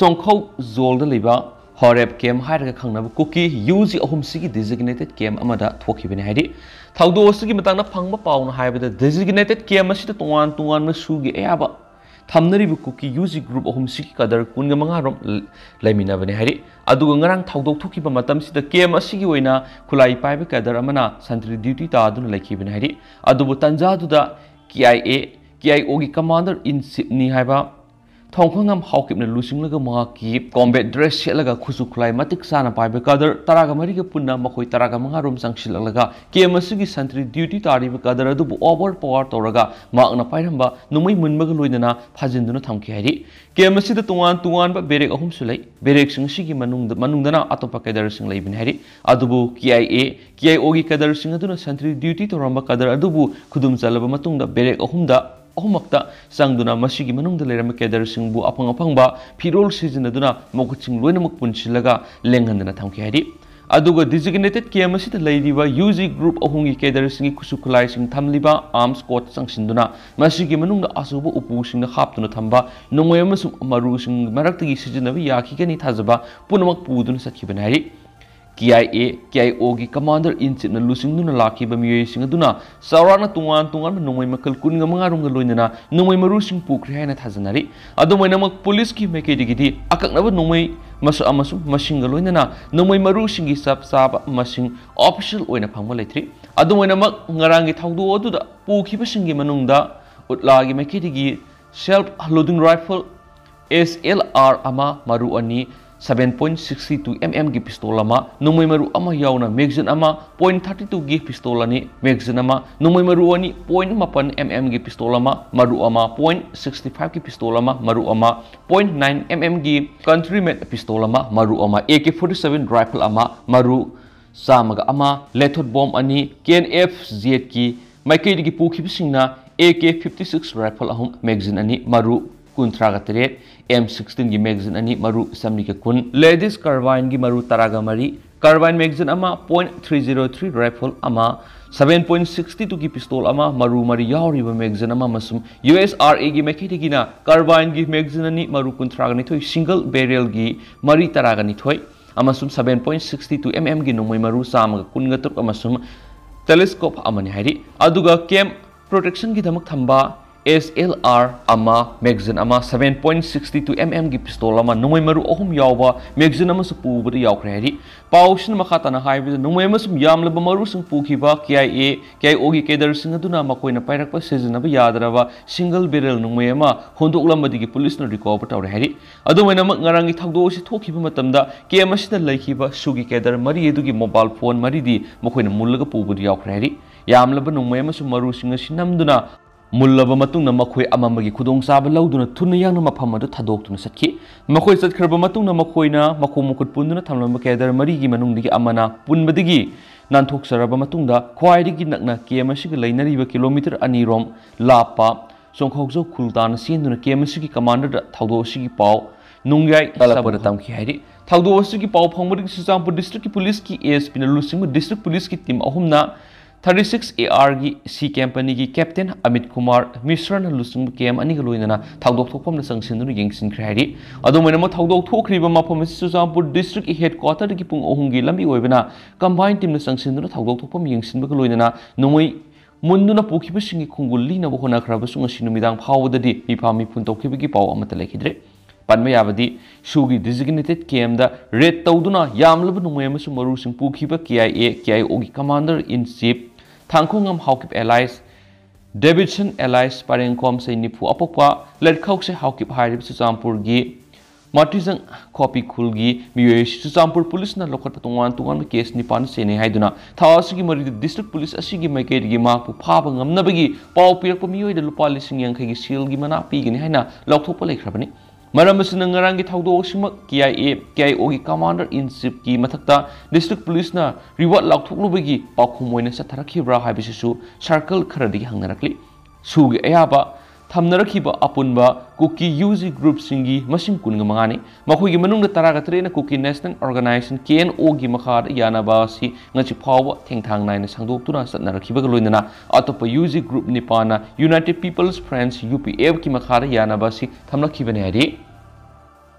ꯁꯣꯡꯈꯧ ꯖꯣꯜꯗ ꯂꯩꯕ ꯍꯣꯔꯦꯞ ꯀꯦꯝ ꯍꯥꯏꯔꯒ ꯈꯪꯅꯕ ꯀꯨꯀꯤ ꯌꯨ ꯖꯤ ꯑꯍꯨꯝꯁꯤꯒꯤ ꯗꯤꯖꯤꯒꯅꯦꯇꯦꯗ ꯀꯦꯝ ꯑꯃꯗ ꯊꯣꯛꯈꯤꯕꯅꯤ ꯍꯥꯏꯔꯤ꯫ ꯊꯧꯗꯣꯛ ꯑꯁꯤꯒꯤ ꯃꯇꯥꯡꯗ ꯐꯪꯕ ꯄꯥꯎꯅ ꯍꯥꯏꯕꯗ ꯗꯤꯖꯤꯒꯅꯦꯇꯦꯗ ꯀꯦꯝ ꯑꯁꯤꯗ ꯇꯣꯉꯥꯟ ꯇꯣꯉꯥꯟꯕ ꯁꯨꯒꯤ ꯑꯌꯥꯕ ꯊꯝꯅꯔꯤꯕ ꯀꯨꯀꯤ ꯌꯨ ꯖꯤ ꯒ꯭ꯔꯨꯞ ꯑꯍꯨꯝꯁꯤꯒꯤ ꯀꯗꯔ ꯀꯨꯟꯒ ꯃꯉꯥꯔꯣꯝ ꯂ-, ꯂꯩꯃꯤꯟꯅꯕꯅꯤ ꯍꯥꯏꯔꯤ꯫ ꯑꯗꯨꯒ ꯉꯔꯥꯡ ꯊꯧꯗꯣꯛ ꯊꯣꯛꯈꯤꯕ ꯃꯇꯝꯁꯤꯗ ꯀꯦꯝ ꯑꯁꯤꯒꯤ ꯑꯣꯏꯅ ꯈꯨꯠꯂꯥꯏ ꯄꯥꯏꯕ ꯀꯗꯔ ꯑꯃꯅ ꯁꯟꯇ꯭ꯔꯤ ꯗ꯭ꯌꯨꯇꯤ ꯇꯥꯗꯨꯅ ꯂꯩꯈꯤꯕꯅꯤ ꯍꯥꯏꯔꯤ꯫ ꯑꯗꯨꯕꯨ ꯇꯟꯖꯥꯗꯨꯗ ꯀꯦ ꯑꯥꯏ ꯑꯦ, ꯀꯦ ꯑꯥꯏ ꯑꯣꯒꯤ ꯀꯃꯥꯟꯗꯔ ꯏꯟ ꯆꯤꯞꯅꯤ ꯍꯥꯏꯕ ꯊꯣꯡꯈꯣꯡꯉꯝ ꯍꯥꯎꯀꯤꯞꯅ ꯂꯨꯆꯤꯡꯂꯒ ꯃꯍꯥꯛꯀꯤ ꯀꯣꯝꯕꯦꯠ ꯗ꯭ꯔꯦꯁ ꯁꯦꯠꯂꯒ ꯈꯨꯠꯁꯨ ꯈꯨꯠꯂꯥꯏ ꯃꯇꯤꯛ ꯆꯥꯅ ꯄꯥꯏꯕ ꯀꯗꯔ ꯇꯔꯥꯒ ꯃꯔꯤꯒ ꯄꯨꯟꯅ ꯃꯈꯣꯏ ꯇꯔꯥꯒ ꯃꯉꯥꯔꯣꯝ ꯆꯪꯁꯤꯜꯂꯛꯂꯒ ꯀꯦꯝ ꯑꯁꯤꯒꯤ ꯁꯟꯇ꯭ꯔꯤ ꯗ꯭ꯌꯨꯇꯤ ꯇꯥꯔꯤꯕ ꯀꯗꯔ ꯑꯗꯨꯕꯨ ꯑꯣꯚꯔ ꯄꯋꯥꯔ ꯇꯧꯔꯒ ꯃꯍꯥꯛꯅ ꯄꯥꯏꯔꯝꯕ ꯅꯣꯡꯃꯩ ꯃꯨꯟꯕꯒ ꯂꯣꯏꯅꯅ ꯐꯥꯖꯤꯟꯗꯨꯅ ꯊꯝꯈꯤ ꯍꯥꯏꯔꯤ꯫ ꯀꯦꯝ ꯑꯁꯤꯗ ꯇꯣꯉꯥꯟ ꯇꯣꯉꯥꯟꯕ ꯕꯦꯔꯦꯛ ꯑꯍꯨꯝꯁꯨ ꯂꯩ꯫ ꯕꯦꯔꯦꯛꯁꯤꯡ ꯑꯁꯤꯒꯤ ꯃꯅꯨꯡꯗ, ꯃꯅꯨꯡꯗꯅ ꯑꯇꯣꯞꯄ ꯀꯦꯗꯔꯁꯤꯡ ꯂꯩꯕꯅꯤ ꯍꯥꯏꯔꯤ꯫ ꯑꯗꯨꯕꯨ ꯀꯦ ꯑꯥꯏ ꯑꯦ, ꯀꯦ ꯑꯥꯏ ꯑꯣꯒꯤ ꯀꯦꯗꯔꯁꯤꯡ ꯑꯗꯨꯅ ꯁꯟꯇ꯭ꯔꯤ ꯗ꯭ꯌꯨꯇꯤ ꯇꯧꯔꯝꯕ ꯀꯦꯗꯔ ꯑꯗꯨꯕꯨ ꯈꯨꯗꯨꯝ ꯆꯜꯂꯕ ꯃꯇꯨꯡꯗ ꯕꯦꯔꯦꯛ ꯑꯍꯨꯝꯗ, ꯑꯍꯨꯝꯃꯛꯇ ꯆꯪꯗꯨꯅ ꯃꯁꯤꯒꯤ ꯃꯅꯨꯡꯗ ꯂꯩꯔꯝꯕ ꯀꯦꯗꯔꯁꯤꯡꯕꯨ ꯑꯐꯪ ꯑꯐꯪꯕ ꯐꯤꯔꯣꯜ ꯁꯤꯖꯤꯟꯅꯗꯨꯅ ꯃꯈꯨꯠꯁꯤꯡ ꯂꯣꯏꯅꯃꯛ ꯄꯨꯟꯁꯤꯜꯂꯒ ꯂꯦꯡꯍꯟꯗꯅ ꯊꯝꯈꯤ ꯍꯥꯏꯔꯤ꯫ ꯑꯗꯨꯒ designated camp ꯑꯁꯤꯗ ꯂꯩꯔꯤꯕ U G group ꯑꯍꯨꯝꯒꯤ cadreꯁꯤꯡꯒꯤ ꯈꯨꯠꯁꯨ ꯈꯨꯠꯂꯥꯏꯁꯤꯡ ꯊꯝꯂꯤꯕ arms coat ꯆꯪꯁꯤꯟꯗꯨꯅ, ꯃꯁꯤꯒꯤ ꯃꯅꯨꯡꯗ ꯑꯆꯧꯕ ꯎꯄꯨꯁꯤꯡꯅ ꯍꯥꯞꯇꯨꯅ ꯊꯝꯕ ꯅꯣꯡꯃꯩ ꯑꯃꯁꯨꯡ ꯃꯔꯨꯁꯤꯡ ꯃꯔꯛꯇꯒꯤ ꯁꯤꯖꯤꯟꯅꯕ ꯌꯥꯈꯤꯒꯅꯤ ꯊꯥꯖꯕ ꯄꯨꯝꯅꯃꯛ ꯄꯨꯗꯨꯅ ꯆꯠꯈꯤꯕꯅꯤ ꯍꯥꯏꯔꯤ꯫ K I A, K I Oꯒꯤ commander in chiefꯅ ꯂꯨꯆꯤꯡꯗꯨꯅ ꯂꯥꯛꯈꯤꯕ ꯃꯤꯑꯣꯏꯁꯤꯡ ꯑꯗꯨꯅ ꯆꯥꯎꯔꯥꯛꯅ ꯇꯣꯉꯥꯟ ꯇꯣꯉꯥꯟꯕ ꯅꯣꯡꯃꯩ ꯃꯈꯜ ꯀꯨꯟꯒ ꯃꯉꯥ ꯔꯣꯝꯒ ꯂꯣꯏꯅꯅ ꯅꯣꯡꯃꯩ ꯃꯔꯨꯁꯤꯡ ꯄꯨꯈ꯭ꯔꯦ ꯍꯥꯏꯅ ꯊꯥꯖꯅꯔꯤ꯫ ꯑꯗꯨꯝ ꯑꯣꯏꯅꯃꯛ, ꯄꯨꯂꯤꯁꯀꯤ ꯃꯥꯏꯀꯩꯗꯒꯤꯗꯤ ꯑꯀꯛꯅꯕ ꯅꯣꯡꯃꯩ ꯃꯁꯛ ꯑꯃꯁꯨꯡ ꯃꯁꯤꯡꯒ ꯂꯣꯏꯅꯅ ꯅꯣꯡꯃꯩ ꯃꯔꯨꯁꯤꯡꯒꯤ ꯆꯞ ꯆꯥꯕ ꯃꯁꯤꯡ official ꯑꯣꯏꯅ ꯐꯪꯕ ꯂꯩꯇ꯭ꯔꯤ꯫ ꯑꯗꯨꯝ ꯑꯣꯏꯅꯃꯛ, ꯉꯔꯥꯡꯒꯤ ꯊꯧꯗꯣꯛ ꯑꯗꯨꯗ ꯄꯨꯈꯤꯕꯁꯤꯡꯒꯤ ꯃꯅꯨꯡꯗ ꯎꯠꯂꯥꯒꯤ ꯃꯥꯏꯀꯩꯗꯒꯤ self loading rifle S L R ꯑꯃ, ꯃꯔꯨ ꯑꯅꯤ, seven point sixty two M M ꯒꯤ pistol ꯑꯃ, ꯅꯣꯡꯃꯩ ꯃꯔꯨ ꯑꯃ ꯌꯥꯎꯅ magazine ꯑꯃ, point thirty two ꯒꯤ pistol ꯑꯅꯤ, magazine ꯑꯃ, ꯅꯣꯡꯃꯩ ꯃꯔꯨ ꯑꯅꯤ, point ꯃꯥꯄꯟ M M ꯒꯤ pistol ꯑꯃ, ꯃꯔꯨ ꯑꯃ, point sixty five ꯒꯤ pistol ꯑꯃ, ꯃꯔꯨ ꯑꯃ, point nine M M ꯒꯤ country made pistol ꯑꯃ, ꯃꯔꯨ ꯑꯃ, A K forty seven rifle ꯑꯃ, ꯃꯔꯨ ꯆꯥꯝꯃꯒ ꯑꯃ, lethal bomb ꯑꯅꯤ, K N F Z ꯀꯤ ꯃꯥꯏꯀꯩꯗꯒꯤ ꯄꯨꯈꯤꯕꯁꯤꯡꯅ A K fifty six rifle ꯑꯍꯨꯝ, magazine ꯑꯅꯤ, ꯃꯔꯨ ꯀꯨꯟꯊ꯭ꯔꯥꯒ ꯇꯔꯦꯠ, M sixteen ꯒꯤ magazine ꯑꯅꯤ, ꯃꯔꯨ ꯆꯥꯃꯔꯤꯒ ꯀꯨꯟ, ladies carbine ꯒꯤ ꯃꯔꯨ ꯇꯔꯥꯒ ꯃꯔꯤ, carbine magazine ꯑꯃ, point three zero three rifle ꯑꯃ, seven point sixty two ꯒꯤ pistol ꯑꯃ, ꯃꯔꯨ ꯃꯔꯤ ꯌꯥꯎꯔꯤꯕ magazine ꯑꯃ, ꯑꯃꯁꯨꯡ U S R A ꯒꯤ ꯃꯥꯏꯀꯩꯗꯒꯤꯅ carbine ꯒꯤ magazine ꯑꯅꯤ, ꯃꯔꯨ ꯀꯨꯟꯊ꯭ꯔꯥꯒ ꯅꯤꯊꯣꯏ, single barrel ꯒꯤ ꯃꯔꯤ ꯇꯔꯥꯒ ꯅꯤꯊꯣꯏ, ꯑꯃꯁꯨꯡ seven point sixty two M M ꯒꯤ ꯅꯣꯡꯃꯩ ꯃꯔꯨ ꯆꯥꯝꯃꯒ ꯀꯨꯟꯒ ꯇꯔꯨꯛ ꯑꯃꯁꯨꯡ telescope ꯑꯃꯅꯤ ꯍꯥꯏꯔꯤ꯫ ꯑꯗꯨꯒ camp protection ꯒꯤꯗꯃꯛ ꯊꯝꯕ S L R ꯑꯃ, magazine ꯑꯃ, seven point sixty two M M ꯒꯤ pistol ꯑꯃ, ꯅꯣꯡꯃꯩ ꯃꯔꯨ ꯑꯍꯨꯝ ꯌꯥꯎꯕ magazine ꯑꯃꯁꯨ ꯄꯨꯕꯗ ꯌꯥꯎꯈ꯭ꯔꯦ ꯍꯥꯏꯔꯤ꯫ ꯄꯥꯎꯁꯤꯅ ꯃꯈꯥ ꯇꯥꯅ ꯍꯥꯏꯕꯗ, ꯅꯣꯡꯃꯩ ꯑꯃꯁꯨꯡ ꯌꯥꯝꯂꯕ ꯃꯔꯨꯁꯤꯡ ꯄꯨꯈꯤꯕ K I A, K I O ꯒꯤ cadre ꯁꯤꯡ ꯑꯗꯨꯅ ꯃꯈꯣꯏꯅ ꯄꯥꯏꯔꯛꯄ ꯁꯤꯖꯤꯟꯅꯕ ꯌꯥꯗ꯭ꯔꯕ single barrel ꯅꯣꯡꯃꯩ ꯑꯃ ꯍꯨꯟꯗꯣꯛꯂꯝꯕꯗꯒꯤ ꯄꯨꯂꯤꯁꯅ recover ꯇꯧꯔꯦ ꯍꯥꯏꯔꯤ꯫ ꯑꯗꯨꯝ ꯑꯣꯏꯅꯃꯛ, ꯉꯔꯥꯡꯒꯤ ꯊꯧꯗꯣꯛ ꯑꯁꯤ ꯊꯣꯛꯈꯤꯕ ꯃꯇꯝꯗ camp ꯑꯁꯤꯗ ꯂꯩꯈꯤꯕ SoO ꯒꯤ cadre ꯃꯔꯤ ꯑꯗꯨꯒꯤ mobile phone ꯃꯔꯤꯗꯤ ꯃꯈꯣꯏꯅ ꯃꯨꯜꯂꯒ ꯄꯨꯕꯗꯨ ꯌꯥꯎꯈ꯭ꯔꯦ ꯍꯥꯏꯔꯤ꯫ ꯌꯥꯝꯂꯕ ꯅꯣꯡꯃꯩ ꯑꯃꯁꯨꯡ ꯃꯔꯨꯁꯤꯡ ꯑꯁꯤ ꯅꯝꯗꯨꯅ ꯃꯨꯜꯂꯕ ꯃꯇꯨꯡꯗ, ꯃꯈꯣꯏ ꯑꯃꯃꯝꯒꯤ ꯈꯨꯗꯣꯡꯆꯥꯕ ꯂꯧꯗꯨꯅ ꯊꯨꯅ ꯌꯥꯡꯅ ꯃꯐꯝ ꯑꯗꯨ ꯊꯥꯗꯣꯛꯇꯨꯅ ꯆꯠꯈꯤ꯫ ꯃꯈꯣꯏ ꯆꯠꯈ꯭ꯔꯕ ꯃꯇꯨꯡꯗ, ꯃꯈꯣꯏꯅ ꯃꯈꯣꯡ ꯃꯈꯨꯠ ꯄꯨꯟꯗꯨꯅ ꯊꯝꯂꯝꯕ cadre ꯃꯔꯤꯒꯤ ꯃꯅꯨꯡꯗꯒꯤ ꯑꯃꯅ ꯄꯨꯟꯕꯗꯒꯤ ꯅꯥꯟꯊꯣꯛꯆꯔꯕ ꯃꯇꯨꯡꯗ, ꯈ꯭ꯋꯥꯏꯗꯒꯤ ꯅꯛꯅ camp ꯑꯁꯤꯒ ꯂꯩꯅꯔꯤꯕ kilometre ꯑꯅꯤ ꯔꯣꯝ ꯂꯥꯞꯄ ꯆꯣꯡꯈꯥꯎꯖꯧ ꯈꯨꯜ ꯇꯥꯟꯅ ꯆꯦꯟꯗꯨꯅ camp ꯑꯁꯤꯒꯤ commander ꯗ ꯊꯧꯗꯣꯛ ꯑꯁꯤꯒꯤ ꯄꯥꯎ ꯅꯣꯡꯌꯥꯏ ꯇꯥꯜꯂꯛꯄꯗ ꯁꯃꯨꯍ ꯇꯝꯈꯤ ꯍꯥꯏꯔꯤ꯫ ꯊꯧꯗꯣꯛ ꯑꯁꯤꯒꯤ ꯄꯥꯎ ꯐꯪꯕꯗꯒꯤ ꯆꯨꯔꯆꯥꯟꯄꯨꯔ ꯗꯤꯁꯇ꯭ꯔꯤꯛꯀꯤ ꯄꯨꯂꯤꯁꯀꯤ ꯑꯦ ꯑꯦꯁ ꯄꯤꯅ ꯂꯨꯆꯤꯡꯕ ꯗꯤꯁꯇ꯭ꯔꯤꯛ ꯄꯨꯂꯤꯁꯀꯤ ꯇꯤꯝ ꯑꯍꯨꯝꯅ ꯊꯥꯔꯇꯤ ꯁꯤꯛꯁ ꯑꯦ ꯑꯥꯔꯒꯤ ꯁꯤ ꯀꯦꯝꯄꯅꯤꯒꯤ ꯀꯦꯞꯇꯦꯟ ꯑꯃꯤꯠ ꯀꯨꯃꯥꯔ ꯃꯤꯁ꯭ꯔꯅ ꯂꯨꯆꯤꯡꯕ ꯀꯦꯝ ꯑꯅꯤꯒ ꯂꯣꯏꯅꯅ ꯊꯧꯗꯣꯛ ꯊꯣꯛꯐꯝꯗ ꯆꯪꯁꯤꯟꯗꯨꯅ ꯌꯦꯡꯁꯤꯟꯈ꯭ꯔꯦ ꯍꯥꯏꯔꯤ꯫ ꯑꯗꯨꯝ ꯑꯣꯏꯅꯃꯛ, ꯊꯧꯗꯣꯛ ꯊꯣꯛꯈ꯭ꯔꯤꯕ ꯃꯐꯝ ꯑꯁꯤ ꯆꯨꯔꯆꯥꯟꯄꯨꯔ ꯗꯤꯁꯇ꯭ꯔꯤꯛꯀꯤ ꯍꯦꯗ ꯀ꯭ꯋꯥꯇꯔꯗꯒꯤ ꯄꯨꯡ ꯑꯍꯨꯝꯒꯤ ꯂꯝꯕꯤ ꯑꯣꯏꯕꯅ ꯀꯝꯕꯥꯏꯟ ꯇꯤꯝꯅ ꯆꯪꯁꯤꯟꯗꯨꯅ ꯊꯧꯗꯣꯛ ꯊꯣꯛꯐꯝ ꯌꯦꯡꯁꯤꯟꯕꯒ ꯂꯣꯏꯅꯅ ꯅꯣꯡꯃꯩ ꯃꯨꯟꯗꯨꯅ ꯄꯨꯈꯤꯕꯁꯤꯡꯒꯤ ꯈꯣꯡꯒꯨꯜ ꯂꯤꯅꯕ ꯍꯣꯠꯅꯈ꯭ꯔꯕꯁꯨ ꯉꯁꯤ ꯅꯨꯃꯤꯗꯥꯡ ꯐꯥꯎꯕꯗꯗꯤ ꯃꯤꯐꯥ ꯃꯤꯄꯨꯟ ꯇꯧꯈꯤꯕꯒꯤ ꯄꯥꯎ ꯑꯃꯠꯇ ꯂꯩꯈꯤꯗ꯭ꯔꯦ꯫ ꯄꯟꯕ ꯌꯥꯕꯗꯤ, ꯁꯨꯒꯤ ꯗꯤꯖꯤꯒꯅꯦꯇꯦꯗ ꯀꯦꯝꯗ ꯔꯦꯗ ꯇꯧꯗꯨꯅ ꯌꯥꯝꯂꯕ ꯅꯣꯡꯃꯩ ꯑꯃꯁꯨꯡ ꯃꯔꯨꯁꯤꯡ ꯄꯨꯈꯤꯕ ꯀꯦ ꯑꯥꯏ ꯑꯦ, ꯀꯦ ꯑꯥꯏ ꯑꯣꯒꯤ ꯀꯃꯥꯟꯗꯔ ꯏꯟ ꯆꯤꯐ ꯊꯥꯡꯈꯣꯡꯉꯝ ꯍꯥꯎꯀꯤꯞ ꯑꯦꯂꯥꯏꯁ, ꯗꯦꯕꯤꯗꯁꯟ ꯑꯦꯂꯥꯏꯁ ꯄꯔꯦꯡꯈꯣꯝ ꯁꯩ ꯅꯤꯐꯨ ꯑꯄꯣꯛꯄ ꯂꯦꯠꯈꯧꯁꯦ ꯍꯥꯎꯀꯤꯞ ꯍꯥꯏꯔꯤꯕ ꯆꯨꯔꯆꯥꯟꯄꯨꯔꯒꯤ ꯃꯥꯇꯤꯖꯪ ꯈꯣꯄꯤ ꯈꯨꯜꯒꯤ ꯃꯤꯑꯣꯏ ꯑꯁꯤ ꯆꯨꯔꯆꯥꯟꯄꯨꯔ ꯄꯨꯂꯤꯁꯅ ꯂꯧꯈꯠꯄ ꯇꯣꯉꯥꯟ ꯇꯣꯉꯥꯟꯕ ꯀꯦꯁ ꯅꯤꯄꯥꯟ ꯆꯦꯟꯅꯩ ꯍꯥꯏꯗꯨꯅ ꯊꯥ ꯑꯁꯤꯒꯤ ꯃꯔꯤꯗ ꯗꯤꯁꯇ꯭ꯔꯤꯛ ꯄꯨꯂꯤꯁ ꯑꯁꯤꯒꯤ ꯃꯥꯏꯀꯩꯗꯒꯤ ꯃꯍꯥꯛꯄꯨ ꯐꯥꯕ ꯉꯝꯅꯕꯒꯤ ꯄꯥꯎ ꯄꯤꯔꯛꯄ ꯃꯤꯑꯣꯏꯗ ꯂꯨꯄꯥ ꯂꯤꯁꯤꯡ ꯌꯥꯡꯈꯩꯒꯤ ꯁꯦꯜꯒꯤ ꯃꯅꯥ ꯄꯤꯒꯅꯤ ꯍꯥꯏꯅ ꯂꯥꯎꯊꯣꯛꯄ ꯂꯩꯈ꯭ꯔꯕꯅꯤ꯫ ꯃꯔꯝ ꯑꯁꯤꯅ ꯉꯔꯥꯡꯒꯤ ꯊꯧꯗꯣꯛ ꯑꯁꯤꯃꯛ ꯀꯦ ꯑꯥꯏ ꯑꯦ, ꯀꯦ ꯑꯥꯏ ꯑꯣꯒꯤ ꯀꯃꯥꯟꯗꯔ ꯏꯟ ꯆꯤꯐꯀꯤ ꯃꯊꯛꯇ ꯗꯤꯁꯇ꯭ꯔꯤꯛ ꯄꯨꯂꯤꯁꯅ ꯔꯤꯋꯥꯔꯗ ꯂꯥꯎꯊꯣꯛꯂꯨꯕꯒꯤ ꯄꯥꯎꯈꯨꯝ ꯑꯣꯏꯅ ꯆꯠꯊꯔꯛꯈꯤꯕ꯭ꯔꯥ ꯍꯥꯏꯕꯁꯤꯁꯨ ꯁꯥꯔꯀꯜ ꯈꯔꯗꯒꯤ ꯍꯪꯅꯔꯛꯂꯤ꯫ ꯁꯨꯒꯤ ꯑꯌꯥꯕ ꯊꯝꯅꯔꯛꯈꯤꯕ ꯑꯄꯨꯟꯕ ꯀꯨꯀꯤ ꯌꯨ ꯖꯤ ꯒ꯭ꯔꯨꯞꯁꯤꯡꯒꯤ ꯃꯁꯤꯡ ꯀꯨꯟꯒ ꯃꯉꯥꯅꯤ꯫ ꯃꯈꯣꯏꯒꯤ ꯃꯅꯨꯡꯗ ꯇꯔꯥꯒ ꯇꯔꯦꯠꯅ ꯀꯨꯀꯤ ꯅꯦꯁꯅꯦꯜ ꯑꯣꯔꯒꯅꯥꯏꯖꯦꯁꯟ, ꯀꯦ ꯑꯦꯟ ꯑꯣꯒꯤ ꯃꯈꯥꯗ ꯌꯥꯅꯕ ꯑꯁꯤ ꯉꯁꯤ ꯐꯥꯎꯕ ꯊꯦꯡꯊꯥꯡ ꯅꯥꯏꯅ ꯁꯟꯗꯣꯛꯇꯨꯅ ꯆꯠꯅꯔꯛꯈꯤꯕꯒ ꯂꯣꯏꯅꯅ ꯑꯇꯣꯞꯄ ꯌꯨ ꯖꯤ ꯒ꯭ꯔꯨꯞ ꯅꯤꯄꯥꯟꯅ united peoples front, U P ꯑꯦꯐꯀꯤ ꯃꯈꯥꯗ ꯌꯥꯅꯕ ꯑꯁꯤ ꯊꯝꯂꯛꯈꯤꯕꯅꯤ ꯍꯥꯏꯔꯤ꯫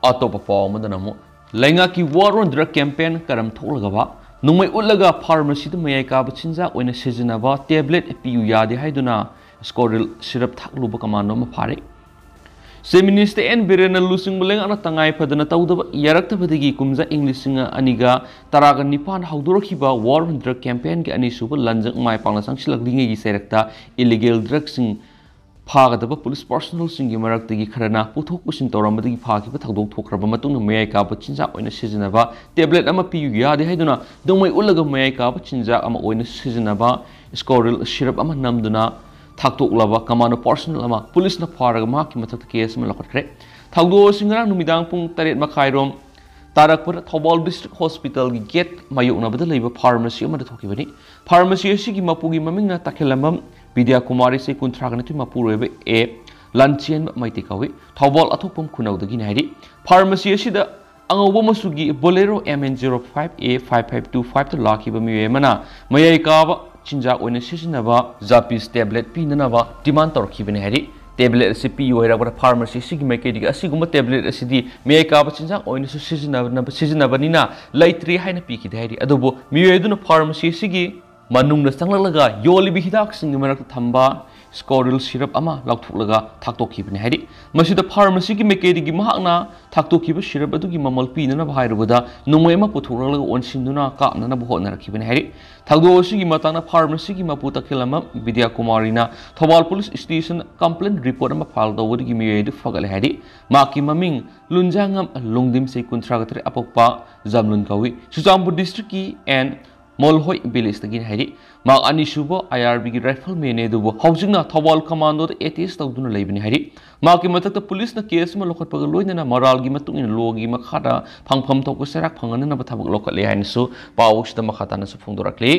ꯑꯇꯣꯞꯄ ꯄꯥꯎ ꯑꯃꯗꯅ ꯑꯃꯨꯛ, ꯂꯩꯉꯥꯛꯀꯤ War on Drug campaign ꯀꯔꯝ ꯊꯣꯛꯂꯒꯕ ꯅꯣꯡꯃꯩ ꯎꯠꯂꯒ ꯐꯥꯔꯃꯥꯁꯤꯗ ꯃꯌꯥꯏ ꯀꯥꯕ ꯆꯤꯟꯖꯥꯛ ꯑꯣꯏꯅ ꯁꯤꯖꯤꯟꯅꯕ ꯇꯦꯕ꯭ꯂꯦꯠ ꯄꯤꯌꯨ ꯌꯥꯗꯦ ꯍꯥꯏꯗꯨꯅ ꯁ꯭ꯀꯣꯔꯤꯜ ꯁꯤꯔꯞ ꯊꯛꯂꯨꯕ ꯀꯃꯥꯟꯗꯣ ꯑꯃ ꯐꯥꯔꯦ꯫ ꯆꯤꯐ ꯃꯤꯅꯤꯁꯇꯔ ꯑꯦꯟ ꯕꯤꯔꯦꯟꯅ ꯂꯨꯆꯤꯡꯕ ꯂꯩꯉꯥꯛꯅ ꯇꯉꯥꯏ ꯐꯗꯅ ꯇꯧꯗꯕ ꯌꯥꯔꯛꯇꯕꯗꯒꯤ ꯀꯨꯝꯖꯥ ꯏꯪ ꯂꯤꯁꯤꯡ ꯑꯅꯤꯒ ꯇꯔꯥꯒ ꯅꯤꯄꯥꯟ ꯍꯧꯗꯣꯔꯛꯈꯤꯕ War on Drug campaignꯒꯤ ꯑꯅꯤꯁꯨꯕ ꯂꯟꯖꯪ ꯃꯥꯏ ꯄꯥꯛꯅ ꯆꯪꯁꯤꯜꯂꯛꯂꯤꯉꯩꯒꯤ ꯆꯩꯔꯛꯇ ꯏꯂꯤꯒꯦꯜ ꯗ꯭ꯔꯒꯁꯤꯡ ꯐꯥꯒꯗꯕ ꯄꯨꯂꯤꯁ ꯄꯥꯔꯁꯣꯅꯦꯜꯁꯤꯡꯒꯤ ꯃꯔꯛꯇꯒꯤ ꯈꯔꯅ ꯄꯨꯊꯣꯛ ꯄꯨꯁꯤꯟ ꯇꯧꯔꯝꯕꯗꯒꯤ ꯐꯥꯈꯤꯕ ꯊꯧꯗꯣꯛ ꯊꯣꯛꯈ꯭ꯔꯕ ꯃꯇꯨꯡꯗ ꯃꯌꯥꯏ ꯀꯥꯕ ꯆꯤꯟꯖꯥꯛ ꯑꯣꯏꯅ ꯁꯤꯖꯤꯟꯅꯕ ꯇꯦꯕ꯭ꯂꯦꯠ ꯑꯃ ꯄꯤꯌꯨ ꯌꯥꯗꯦ ꯍꯥꯏꯗꯨꯅ ꯅꯣꯡꯃꯩ ꯎꯠꯂꯒ ꯃꯌꯥꯏ ꯀꯥꯕ ꯆꯤꯟꯖꯥꯛ ꯑꯃ ꯑꯣꯏꯅ ꯁꯤꯖꯤꯟꯅꯕ ꯁ꯭ꯀꯣꯔꯤꯜ ꯁꯤꯔꯞ ꯑꯃ ꯅꯝꯗꯨꯅ ꯊꯥꯛꯇꯣꯛꯂꯕ ꯀꯃꯥꯟꯗꯣ ꯄꯥꯔꯁꯣꯅꯦꯜ ꯑꯃ ꯄꯨꯂꯤꯁꯅ ꯐꯥꯔꯒ ꯃꯍꯥꯛꯀꯤ ꯃꯊꯛꯇ ꯀꯦꯁ ꯑꯃ ꯂꯧꯈꯠꯈ꯭ꯔꯦ꯫ ꯊꯧꯗꯣꯛ ꯑꯁꯤ ꯉꯔꯥꯡ ꯅꯨꯃꯤꯗꯥꯡ ꯄꯨꯡ ꯇꯔꯦꯠ ꯃꯈꯥꯏꯔꯣꯝ ꯇꯥꯔꯛꯄꯗ ꯊꯧꯕꯥꯜ ꯗꯤꯁꯇ꯭ꯔꯤꯛ ꯍꯣꯁꯄꯤꯇꯥꯜꯒꯤ ꯒꯦꯠ ꯃꯥꯌꯣꯛꯅꯕꯗ ꯂꯩꯕ ꯐꯥꯔꯃꯥꯁꯤ ꯑꯃꯗ ꯊꯣꯛꯈꯤꯕꯅꯤ꯫ ꯐꯥꯔꯃꯥꯁꯤ ꯑꯁꯤꯒꯤ ꯃꯄꯨꯒꯤ ꯃꯃꯤꯡꯅ ꯇꯈꯦꯜꯂꯝꯕꯝ ꯕꯤꯗ꯭ꯌꯥ ꯀꯨꯃꯥꯔꯤ, ꯆꯍꯤ ꯀꯨꯟꯊ꯭ꯔꯥꯒ ꯅꯤꯊꯣꯏ, ꯃꯄꯨꯔꯣꯏꯕ ꯑꯦ ꯂꯟꯆꯦꯟꯕ ꯃꯩꯇꯩ ꯀꯧꯏ꯫ ꯊꯧꯕꯥꯜ ꯑꯊꯣꯛꯄꯝ ꯈꯨꯅꯧꯗꯒꯤꯅꯤ ꯍꯥꯏꯔꯤ꯫ ꯐꯥꯔꯃꯥꯁꯤ ꯑꯁꯤꯗ ꯑꯉꯧꯕ ꯃꯆꯨꯒꯤ Bolero M N zero five A five five two five ꯇ ꯂꯥꯛꯈꯤꯕ ꯃꯤꯑꯣꯏ ꯑꯃꯅ ꯃꯌꯥꯏ ꯀꯥꯕ ꯆꯤꯟꯖꯥꯛ ꯑꯣꯏꯅ ꯁꯤꯖꯤꯟꯅꯕ Zappis tablet ꯄꯤꯅꯅꯕ demand ꯇꯧꯔꯛꯈꯤꯕꯅꯤ ꯍꯥꯏꯔꯤ꯫ Tablet ꯑꯁꯤ ꯄꯤꯌꯨ ꯍꯥꯏꯔꯛꯄꯗ pharmacy ꯑꯁꯤꯒꯤ ꯃꯥꯏꯀꯩꯗꯒꯤ ꯑꯁꯤꯒꯨꯝꯕ tablet ꯑꯁꯤꯗꯤ ꯃꯌꯥꯏ ꯀꯥꯕ ꯆꯤꯟꯖꯥꯛ ꯑꯣꯏꯅꯁꯨ ꯁꯤꯖꯤꯟꯅꯕ-, ꯁꯤꯖꯤꯟꯅꯕꯅꯤꯅ ꯂꯩꯇ꯭ꯔꯦ ꯍꯥꯏꯅ ꯄꯤꯈꯤꯗꯦ ꯍꯥꯏꯔꯤ꯫ ꯑꯗꯨꯕꯨ ꯃꯤꯑꯣꯏ ꯑꯗꯨꯅ pharmacy ꯑꯁꯤꯒꯤ ꯃꯅꯨꯡꯗ ꯆꯪꯂꯛꯂꯒ ꯌꯣꯜꯂꯤꯕ ꯍꯤꯗꯥꯛꯁꯤꯡꯒꯤ ꯃꯔꯛꯇ ꯊꯝꯕ Scroryl syrup ꯑꯃ ꯂꯧꯊꯣꯛꯂꯒ ꯊꯥꯛꯇꯣꯛꯈꯤꯕꯅꯤ ꯍꯥꯏꯔꯤ꯫ ꯃꯁꯤꯗ pharmacy ꯒꯤ ꯃꯥꯏꯀꯩꯗꯒꯤ ꯃꯍꯥꯛꯅ ꯊꯥꯛꯇꯣꯛꯈꯤꯕ syrup ꯑꯗꯨꯒꯤ ꯃꯃꯜ ꯄꯤꯅꯅꯕ ꯍꯥꯏꯔꯨꯕꯗ ꯅꯣꯡꯃꯩ ꯑꯃ ꯄꯨꯊꯣꯛꯂꯒ ꯑꯣꯟꯁꯤꯟꯗꯨꯅ ꯀꯥꯞꯅꯅꯕ ꯍꯣꯠꯅꯔꯛꯈꯤꯕꯅꯤ ꯍꯥꯏꯔꯤ꯫ ꯊꯧꯗꯣꯛ ꯑꯁꯤꯒꯤ ꯃꯇꯥꯡꯗ pharmacy ꯒꯤ ꯃꯄꯨ ꯇꯈꯦꯜꯂꯝꯕꯝ ꯕꯤꯗ꯭ꯌꯥ ꯀꯨꯃꯥꯔꯤꯅ Thoubal police station complaint report ꯑꯃ file ꯇꯧꯕꯗꯒꯤ ꯃꯤꯑꯣꯏ ꯑꯗꯨ ꯐꯒꯠꯂꯦ ꯍꯥꯏꯔꯤ꯫ ꯃꯍꯥꯛꯀꯤ ꯃꯃꯤꯡ ꯂꯨꯟꯖꯥꯉꯝ ꯂꯣꯡꯗꯤꯝꯁꯦ, ꯀꯨꯟꯊ꯭ꯔꯥ ꯇꯔꯦꯠ, ꯑꯄꯣꯛꯄ ꯖꯝꯂꯨꯟ ꯀꯧꯏ꯫ ꯆꯨꯔꯆꯥꯟꯄꯨꯔ district ꯀꯤ ꯑꯦꯟ ꯃꯣꯜꯍꯣꯏ village ꯇꯒꯤꯅꯤ ꯍꯥꯏꯔꯤ꯫ ꯃꯍꯥꯛ ꯑꯅꯤꯁꯨꯕ I R B ꯒꯤ rifleman ꯅꯤ, ꯑꯗꯨꯕꯨ ꯍꯧꯖꯤꯛꯅ ꯊꯧꯕꯥꯜ commando ꯗ attach ꯇꯧꯗꯨꯅ ꯂꯩꯕꯅꯤ ꯍꯥꯏꯔꯤ꯫ ꯃꯍꯥꯛꯀꯤ ꯃꯊꯛꯇ police ꯅ case ꯑꯃ ꯂꯧꯈꯠꯄꯒ ꯂꯣꯏꯅꯅ ꯃꯔꯥꯜꯒꯤ ꯃꯇꯨꯡ ꯏꯟꯅ law ꯒꯤ ꯃꯈꯥꯗ ꯐꯪꯐꯝ ꯊꯣꯛꯄ ꯆꯩꯔꯥꯛ ꯐꯪꯍꯟꯅꯅꯕ ꯊꯕꯛ ꯂꯧꯈꯠꯂꯦ ꯍꯥꯏꯅꯁꯨ ꯄꯥꯎ ꯑꯁꯤꯗ ꯃꯈꯥ ꯇꯥꯅꯁꯨ ꯐꯣꯡꯗꯣꯔꯛꯂꯤ꯫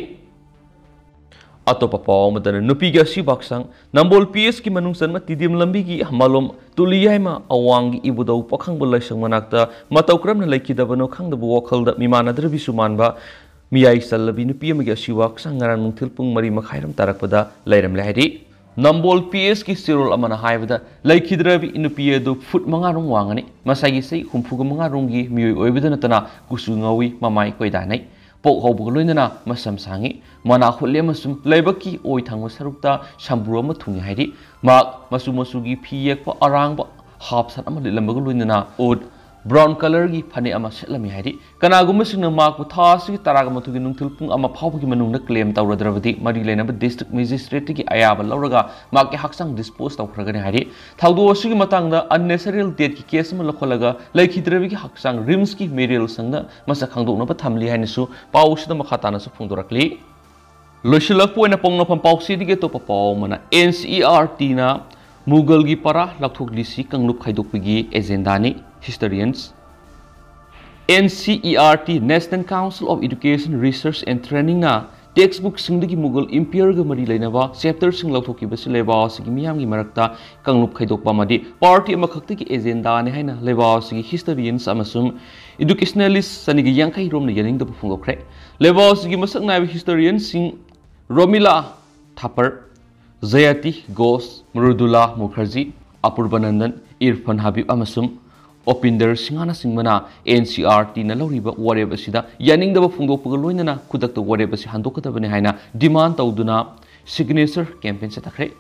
ꯑꯇꯣꯞꯄ ꯄꯥꯎ ꯑꯃꯗꯅ ꯅꯨꯄꯤꯒꯤ ꯑꯁꯤꯕ ꯍꯛꯆꯥꯡ꯫ ꯅꯝꯕꯣꯜ P S ꯀꯤ ꯃꯅꯨꯡ ꯆꯟꯕ ꯇꯤꯗꯤꯝ ꯂꯝꯕꯤꯒꯤ ꯃꯂꯣꯝ ꯇꯨꯂꯤꯌꯥꯏꯃ ꯑꯋꯥꯡꯒꯤ ꯏꯕꯨꯙꯧ ꯄꯥꯈꯪꯕ ꯂꯥꯏꯁꯪ ꯃꯅꯥꯛꯇ ꯃꯇꯧ ꯀꯔꯝꯅ ꯂꯩꯈꯤꯗꯕꯅꯣ ꯈꯪꯗꯕ ꯋꯥꯈꯜꯗ ꯃꯤꯃꯥꯟꯅꯗ꯭ꯔꯕꯤꯁꯨ ꯃꯥꯟꯕ ꯃꯤꯌꯥꯏ ꯆꯜꯂꯕꯤ ꯅꯨꯄꯤ ꯑꯃꯒꯤ ꯑꯁꯤꯕ ꯍꯛꯆꯥꯡ ꯉꯔꯥꯡ ꯅꯨꯡꯊꯤꯜ ꯄꯨꯡ ꯃꯔꯤ ꯃꯈꯥꯏꯔꯣꯝ ꯇꯥꯔꯛꯄꯗ ꯂꯩꯔꯝꯂꯦ ꯍꯥꯏꯔꯤ꯫ ꯅꯝꯕꯣꯜ P S ꯀꯤ ꯆꯦꯔꯣꯜ ꯑꯃꯅ ꯍꯥꯏꯕꯗ ꯂꯩꯈꯤꯗ꯭ꯔꯕꯤ ꯅꯨꯄꯤ ꯑꯗꯨ foot ꯃꯉꯥꯔꯣꯝ ꯋꯥꯡꯒꯅꯤ꯫ ꯃꯁꯥꯒꯤ ꯆꯍꯤ ꯍꯨꯝꯐꯨꯒ ꯃꯉꯥ ꯔꯣꯝꯒꯤ ꯃꯤꯑꯣꯏ ꯑꯣꯏꯕꯗ ꯅꯠꯇꯅ ꯀꯨꯆꯨ ꯉꯧꯏ, ꯃꯃꯥꯏ ꯀꯣꯏꯗꯥꯅꯩ꯫ ꯄꯣꯛ ꯍꯧꯕꯒ ꯂꯣꯏꯅꯅ ꯃꯁꯝ ꯁꯥꯡꯉꯤ꯫ ꯃꯅꯥ ꯍꯨꯠꯂꯤ ꯑꯃꯁꯨꯡ ꯂꯩꯕꯛꯀꯤ ꯑꯣꯏ ꯊꯪꯕ ꯁꯔꯨꯛꯇ ꯁꯝꯕ꯭ꯔꯨ ꯑꯃ ꯊꯨꯡꯉꯤ ꯍꯥꯏꯔꯤ꯫ ꯃꯍꯥꯛ ꯃꯆꯨ ꯃꯆꯨꯒꯤ ꯐꯤ ꯌꯦꯛꯄ ꯑꯔꯥꯡꯕ half shirt ꯑꯃ ꯂꯤꯠꯂꯝꯕꯒ ꯂꯣꯏꯅꯅ ꯎꯠ brown colour ꯒꯤ ꯐꯅꯦꯛ ꯑꯃ ꯁꯦꯠꯂꯝꯃꯤ ꯍꯥꯏꯔꯤ꯫ ꯀꯅꯥꯒꯨꯝꯕꯁꯤꯡꯅ ꯃꯍꯥꯛꯄꯨ ꯊꯥ ꯑꯁꯤꯒꯤ ꯇꯔꯥꯒ ꯃꯥꯊꯣꯏꯒꯤ ꯅꯨꯡꯊꯤꯜ ꯄꯨꯡ ꯑꯃ ꯐꯥꯎꯕꯒꯤ ꯃꯅꯨꯡꯗ claim ꯇꯧꯔꯗ꯭ꯔꯕꯗꯤ ꯃꯔꯤ ꯂꯩꯅꯕ district magistrate ꯇꯒꯤ ꯑꯌꯥꯕ ꯂꯧꯔꯒ ꯃꯍꯥꯛꯀꯤ ꯍꯛꯆꯥꯡ dispose ꯇꯧꯈ꯭ꯔꯒꯅꯤ ꯍꯥꯏꯔꯤ꯫ ꯊꯧꯗꯣꯛ ꯑꯁꯤꯒꯤ ꯃꯇꯥꯡꯗ unnatural death ꯀꯤ case ꯑꯃ ꯂꯧꯈꯠꯂꯒ ꯂꯩꯈꯤꯗ꯭ꯔꯕꯤꯒꯤ ꯍꯛꯆꯥꯡ RIMS ꯀꯤ ꯃꯦꯔꯤꯌꯦꯜ ꯁꯪꯗ ꯃꯁꯛ ꯈꯪꯗꯣꯛꯅꯕ ꯊꯝꯂꯤ ꯍꯥꯏꯅꯁꯨ ꯄꯥꯎ ꯑꯁꯤꯗ ꯃꯈꯥ ꯇꯥꯅꯁꯨ ꯐꯣꯡꯗꯣꯔꯛꯂꯤ꯫ ꯂꯣꯏꯁꯤꯜꯂꯛꯄ ꯑꯣꯏꯅ ꯄꯥꯎꯅꯐꯝ ꯄꯥꯎꯆꯦꯗꯒꯤ ꯑꯇꯣꯞꯄ ꯄꯥꯎ ꯑꯃꯅ, N C E R T ꯅ ꯃꯨꯒꯜꯒꯤ ꯄꯔꯥ ꯂꯥꯎꯊꯣꯛꯂꯤꯁꯤ ꯀꯥꯡꯂꯨꯞ ꯈꯥꯏꯗꯣꯛꯄꯒꯤ agenda ꯅꯤ꯫ Historians꯫ N C E R T, National Council of Education Research and Training ꯅ text bookꯁꯤꯡꯗꯒꯤ Mughal Empireꯒ ꯃꯔꯤ ꯂꯩꯅꯕ chapterꯁꯤꯡ ꯂꯧꯊꯣꯛꯈꯤꯕꯁꯤ ꯂꯩꯕꯥꯛ ꯑꯁꯤꯒꯤ ꯃꯤꯌꯥꯝꯒꯤ ꯃꯔꯛꯇ ꯀꯥꯡꯂꯨꯞ ꯈꯥꯏꯗꯣꯛꯄ ꯑꯃꯗꯤ party ꯑꯃꯈꯛꯇꯒꯤ agendaꯅꯤ ꯍꯥꯏꯅ ꯂꯩꯕꯥꯛ ꯑꯁꯤꯒꯤ historians ꯑꯃꯁꯨꯡ educationalist ꯆꯅꯤꯒ ꯌꯥꯡꯈꯩ ꯔꯣꯝꯅ ꯌꯥꯅꯤꯡꯗꯕ ꯐꯣꯡꯗꯣꯛꯈ꯭ꯔꯦ꯫ ꯂꯩꯕꯥꯛ ꯑꯁꯤꯒꯤ ꯃꯁꯛ ꯅꯥꯏꯕ historianꯁꯤꯡ ꯔꯣꯃꯤꯂꯥ ꯊꯥꯄꯔ, ꯖꯌꯥꯇꯤ ꯒꯣꯁ, ꯃ꯭ꯔꯗꯨꯂꯥ ꯃꯨꯈꯔꯖꯤ, ꯑꯄꯨꯔꯕꯥꯅꯟꯗꯟ, ꯏꯔꯐꯥꯟ ꯍꯕꯤꯕ ꯑꯃꯁꯨꯡ ꯑꯣꯄꯤꯟꯗꯔ ꯁꯤꯡꯍꯅꯆꯤꯡꯕꯅ NCERTꯅ ꯂꯧꯔꯤꯕ ꯋꯥꯔꯦꯞ ꯑꯁꯤꯗ ꯌꯥꯅꯤꯡꯗꯕ ꯐꯣꯡꯗꯣꯛꯄꯒ ꯂꯣꯏꯅꯅ ꯈꯨꯗꯛꯇ ꯋꯥꯔꯦꯞ ꯑꯁꯤ ꯍꯟꯗꯣꯛꯀꯗꯕꯅꯤ ꯍꯥꯏꯅ demand ꯇꯧꯗꯨꯅ signature campaign ꯆꯠꯊꯈ꯭ꯔꯦ꯫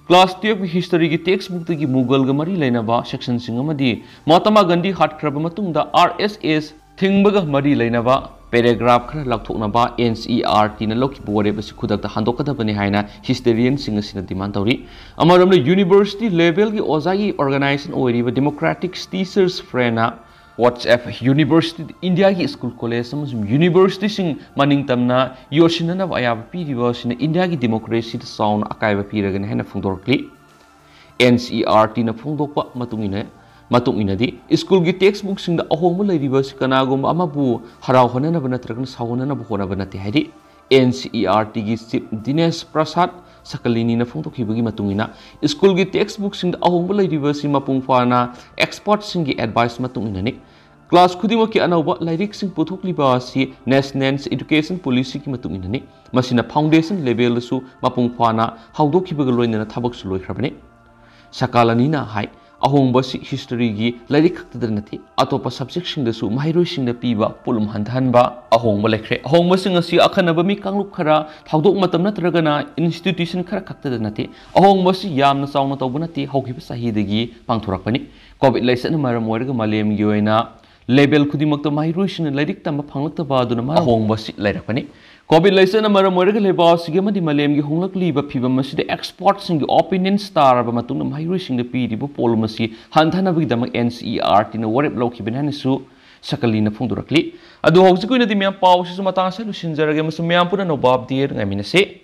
Class twelveꯀꯤ historyꯒꯤ text bookꯇꯒꯤ Mughalꯒ ꯃꯔꯤ ꯂꯩꯅꯕ sectionꯁꯤꯡ ꯑꯃꯗꯤ ꯃꯍꯥꯇꯃꯥ ꯒꯥꯟꯙꯤ ꯍꯥꯠꯈ꯭ꯔꯕ ꯃꯇꯨꯡꯗ RSS ꯊꯤꯡꯕꯒ ꯃꯔꯤ ꯂꯩꯅꯕ paragraph ꯈꯔ ꯂꯧꯊꯣꯛꯅꯕ NCERTꯅ ꯂꯧꯈꯤꯕ ꯋꯥꯔꯦꯞ ꯑꯁꯤ ꯈꯨꯗꯛꯇ ꯍꯟꯗꯣꯛꯀꯗꯕꯅꯤ ꯍꯥꯏꯅ historianꯁꯤꯡ ꯑꯁꯤꯅ demand ꯇꯧꯔꯤ꯫ ꯑꯃꯔꯣꯝꯗ university levelꯒꯤ ꯑꯣꯖꯥꯒꯤ organization ꯑꯣꯏꯔꯤꯕ Democratic Teachers Frontꯅ WhatsApp university, Indiaꯒꯤ school, college ꯑꯃꯁꯨꯡ universityꯁꯤꯡ ꯃꯅꯤꯡ ꯇꯝꯅ ꯌꯣꯠꯁꯤꯟꯅꯅꯕ ꯑꯌꯥꯕ ꯄꯤꯔꯤꯕ ꯑꯁꯤꯅ Indiaꯒꯤ democracyꯗ ꯆꯥꯎꯅ ꯑꯀꯥꯏꯕ ꯄꯤꯔꯒꯅꯤ ꯍꯥꯏꯅ ꯐꯣꯡꯗꯣꯔꯛꯂꯤ꯫ NCERTꯅ ꯐꯣꯡꯗꯣꯛꯄ ꯃꯇꯨꯡ ꯏꯟꯅ, ꯃꯇꯨꯡ ꯏꯟꯅꯗꯤ schoolꯒꯤ text bookꯁꯤꯡꯗ ꯑꯍꯣꯡꯕ ꯂꯩꯔꯤꯕ ꯑꯁꯤ ꯀꯅꯥꯒꯨꯝꯕ ꯑꯃꯕꯨ ꯍꯔꯥꯎꯍꯟꯅꯅꯕ ꯅꯠꯇ꯭ꯔꯒꯅ ꯁꯥꯎꯍꯟꯅꯅꯕ ꯍꯣꯠꯅꯕ ꯅꯠꯇꯦ ꯍꯥꯏꯔꯤ꯫ NCERTꯒꯤ chief Dinesh Prasad Sakhaliniꯅ ꯐꯣꯡꯗꯣꯛꯈꯤꯕꯒꯤ ꯃꯇꯨꯡ ꯏꯟꯅ, schoolꯒꯤ text bookꯁꯤꯡꯗ ꯑꯍꯣꯡꯕ ꯂꯩꯔꯤꯕ ꯑꯁꯤ ꯃꯄꯨꯡ ꯐꯥꯅ expertꯁꯤꯡꯒꯤ advice ꯃꯇꯨꯡ ꯏꯟꯅꯅꯤ꯫ Class ꯈꯨꯗꯤꯡꯃꯛꯀꯤ ꯑꯅꯧꯕ ꯂꯥꯏꯔꯤꯛꯁꯤꯡ ꯄꯨꯊꯣꯛꯂꯤꯕ ꯑꯁꯤ National Education Policyꯒꯤ ꯃꯇꯨꯡ ꯏꯟꯅꯅꯤ꯫ ꯃꯁꯤꯅ foundation levelꯗꯁꯨ ꯃꯄꯨꯡ ꯐꯥꯅ ꯍꯧꯗꯣꯛꯈꯤꯕꯒ ꯂꯣꯏꯅꯅ ꯊꯕꯛꯁꯨ ꯂꯣꯏꯈ꯭ꯔꯕꯅꯤ꯫ ꯁꯀꯂꯥꯅꯤꯅ ꯍꯥꯏ, ꯑꯍꯣꯡꯕ ꯑꯁꯤ historyꯒꯤ ꯂꯥꯏꯔꯤꯛ ꯈꯛꯇꯗ ꯅꯠꯇꯦ, ꯑꯇꯣꯞꯄ subjectꯁꯤꯡꯗꯁꯨ ꯃꯍꯩꯔꯣꯏꯁꯤꯡꯗ ꯄꯤꯕ ꯄꯣꯠꯂꯨꯝ ꯍꯟꯊꯍꯟꯕ ꯑꯍꯣꯡꯕ ꯂꯩꯈ꯭ꯔꯦ꯫ ꯑꯍꯣꯡꯕꯁꯤꯡ ꯑꯁꯤ ꯑꯈꯟꯅꯕ ꯃꯤ ꯀꯥꯡꯂꯨꯞ ꯈꯔ, ꯊꯧꯗꯣꯛ ꯃꯇꯝ ꯅꯠꯇ꯭ꯔꯒꯅ institution ꯈꯔ ꯈꯛꯇꯗ ꯅꯠꯇꯦ꯫ ꯑꯍꯣꯡꯕ ꯑꯁꯤ ꯌꯥꯝꯅ ꯆꯥꯎꯅ ꯇꯧꯕ ꯅꯠꯇꯦ, ꯍꯧꯈꯤꯕ ꯆꯍꯤꯗꯒꯤ ꯄꯥꯡꯊꯣꯔꯛꯄꯅꯤ꯫ COVID ꯂꯥꯏꯆꯠꯅ ꯃꯔꯝ ꯑꯣꯏꯔꯒ ꯃꯥꯂꯦꯝꯒꯤ ꯑꯣꯏꯅ level ꯈꯨꯗꯤꯡꯃꯛꯇ ꯃꯍꯩꯔꯣꯏꯁꯤꯡꯅ ꯂꯥꯏꯔꯤꯛ ꯇꯝꯕ ꯐꯪꯂꯛꯇꯕ ꯑꯗꯨꯅ ꯃꯔꯝ ꯑꯍꯣꯡꯕ ꯑꯁꯤ ꯂꯩꯔꯛꯄꯅꯤ꯫ COVID ꯂꯥꯏꯆꯠꯅ ꯃꯔꯝ ꯑꯣꯏꯔꯒ ꯂꯩꯕꯥꯛ ꯑꯁꯤꯒꯤ ꯑꯃꯗꯤ ꯃꯥꯂꯦꯝꯒꯤ ꯍꯣꯡꯂꯛꯂꯤꯕ ꯐꯤꯕꯝ ꯑꯁꯤꯗ expertꯁꯤꯡꯒꯤ opinions ꯇꯥꯔꯕ ꯃꯇꯨꯡꯗ ꯃꯍꯩꯔꯣꯏꯁꯤꯡꯗ ꯄꯤꯔꯤꯕ ꯄꯣꯠꯂꯨꯝ ꯑꯁꯤ ꯍꯟꯊꯅꯕꯒꯤꯗꯃꯛ NCERTꯅ ꯋꯥꯔꯦꯞ ꯂꯧꯈꯤꯕꯅꯤ ꯍꯥꯏꯅꯁꯨ ꯁꯀꯂꯤꯅ ꯐꯣꯡꯗꯣꯔꯛꯂꯤ꯫ ꯑꯗꯨ ꯍꯧꯖꯤꯛꯀꯤ ꯑꯣꯏꯅꯗꯤ ꯃꯌꯥꯝ ꯄꯥꯎꯁꯤꯁꯨ ꯃꯇꯥꯡ ꯑꯁꯤꯗ ꯂꯣꯏꯁꯤꯟꯖꯔꯒꯦ ꯑꯃꯁꯨꯡ ꯃꯌꯥꯝ ꯄꯨꯟꯅ ꯑꯅꯧꯕ update ꯉꯥꯏꯃꯤꯟꯅꯁꯤ꯫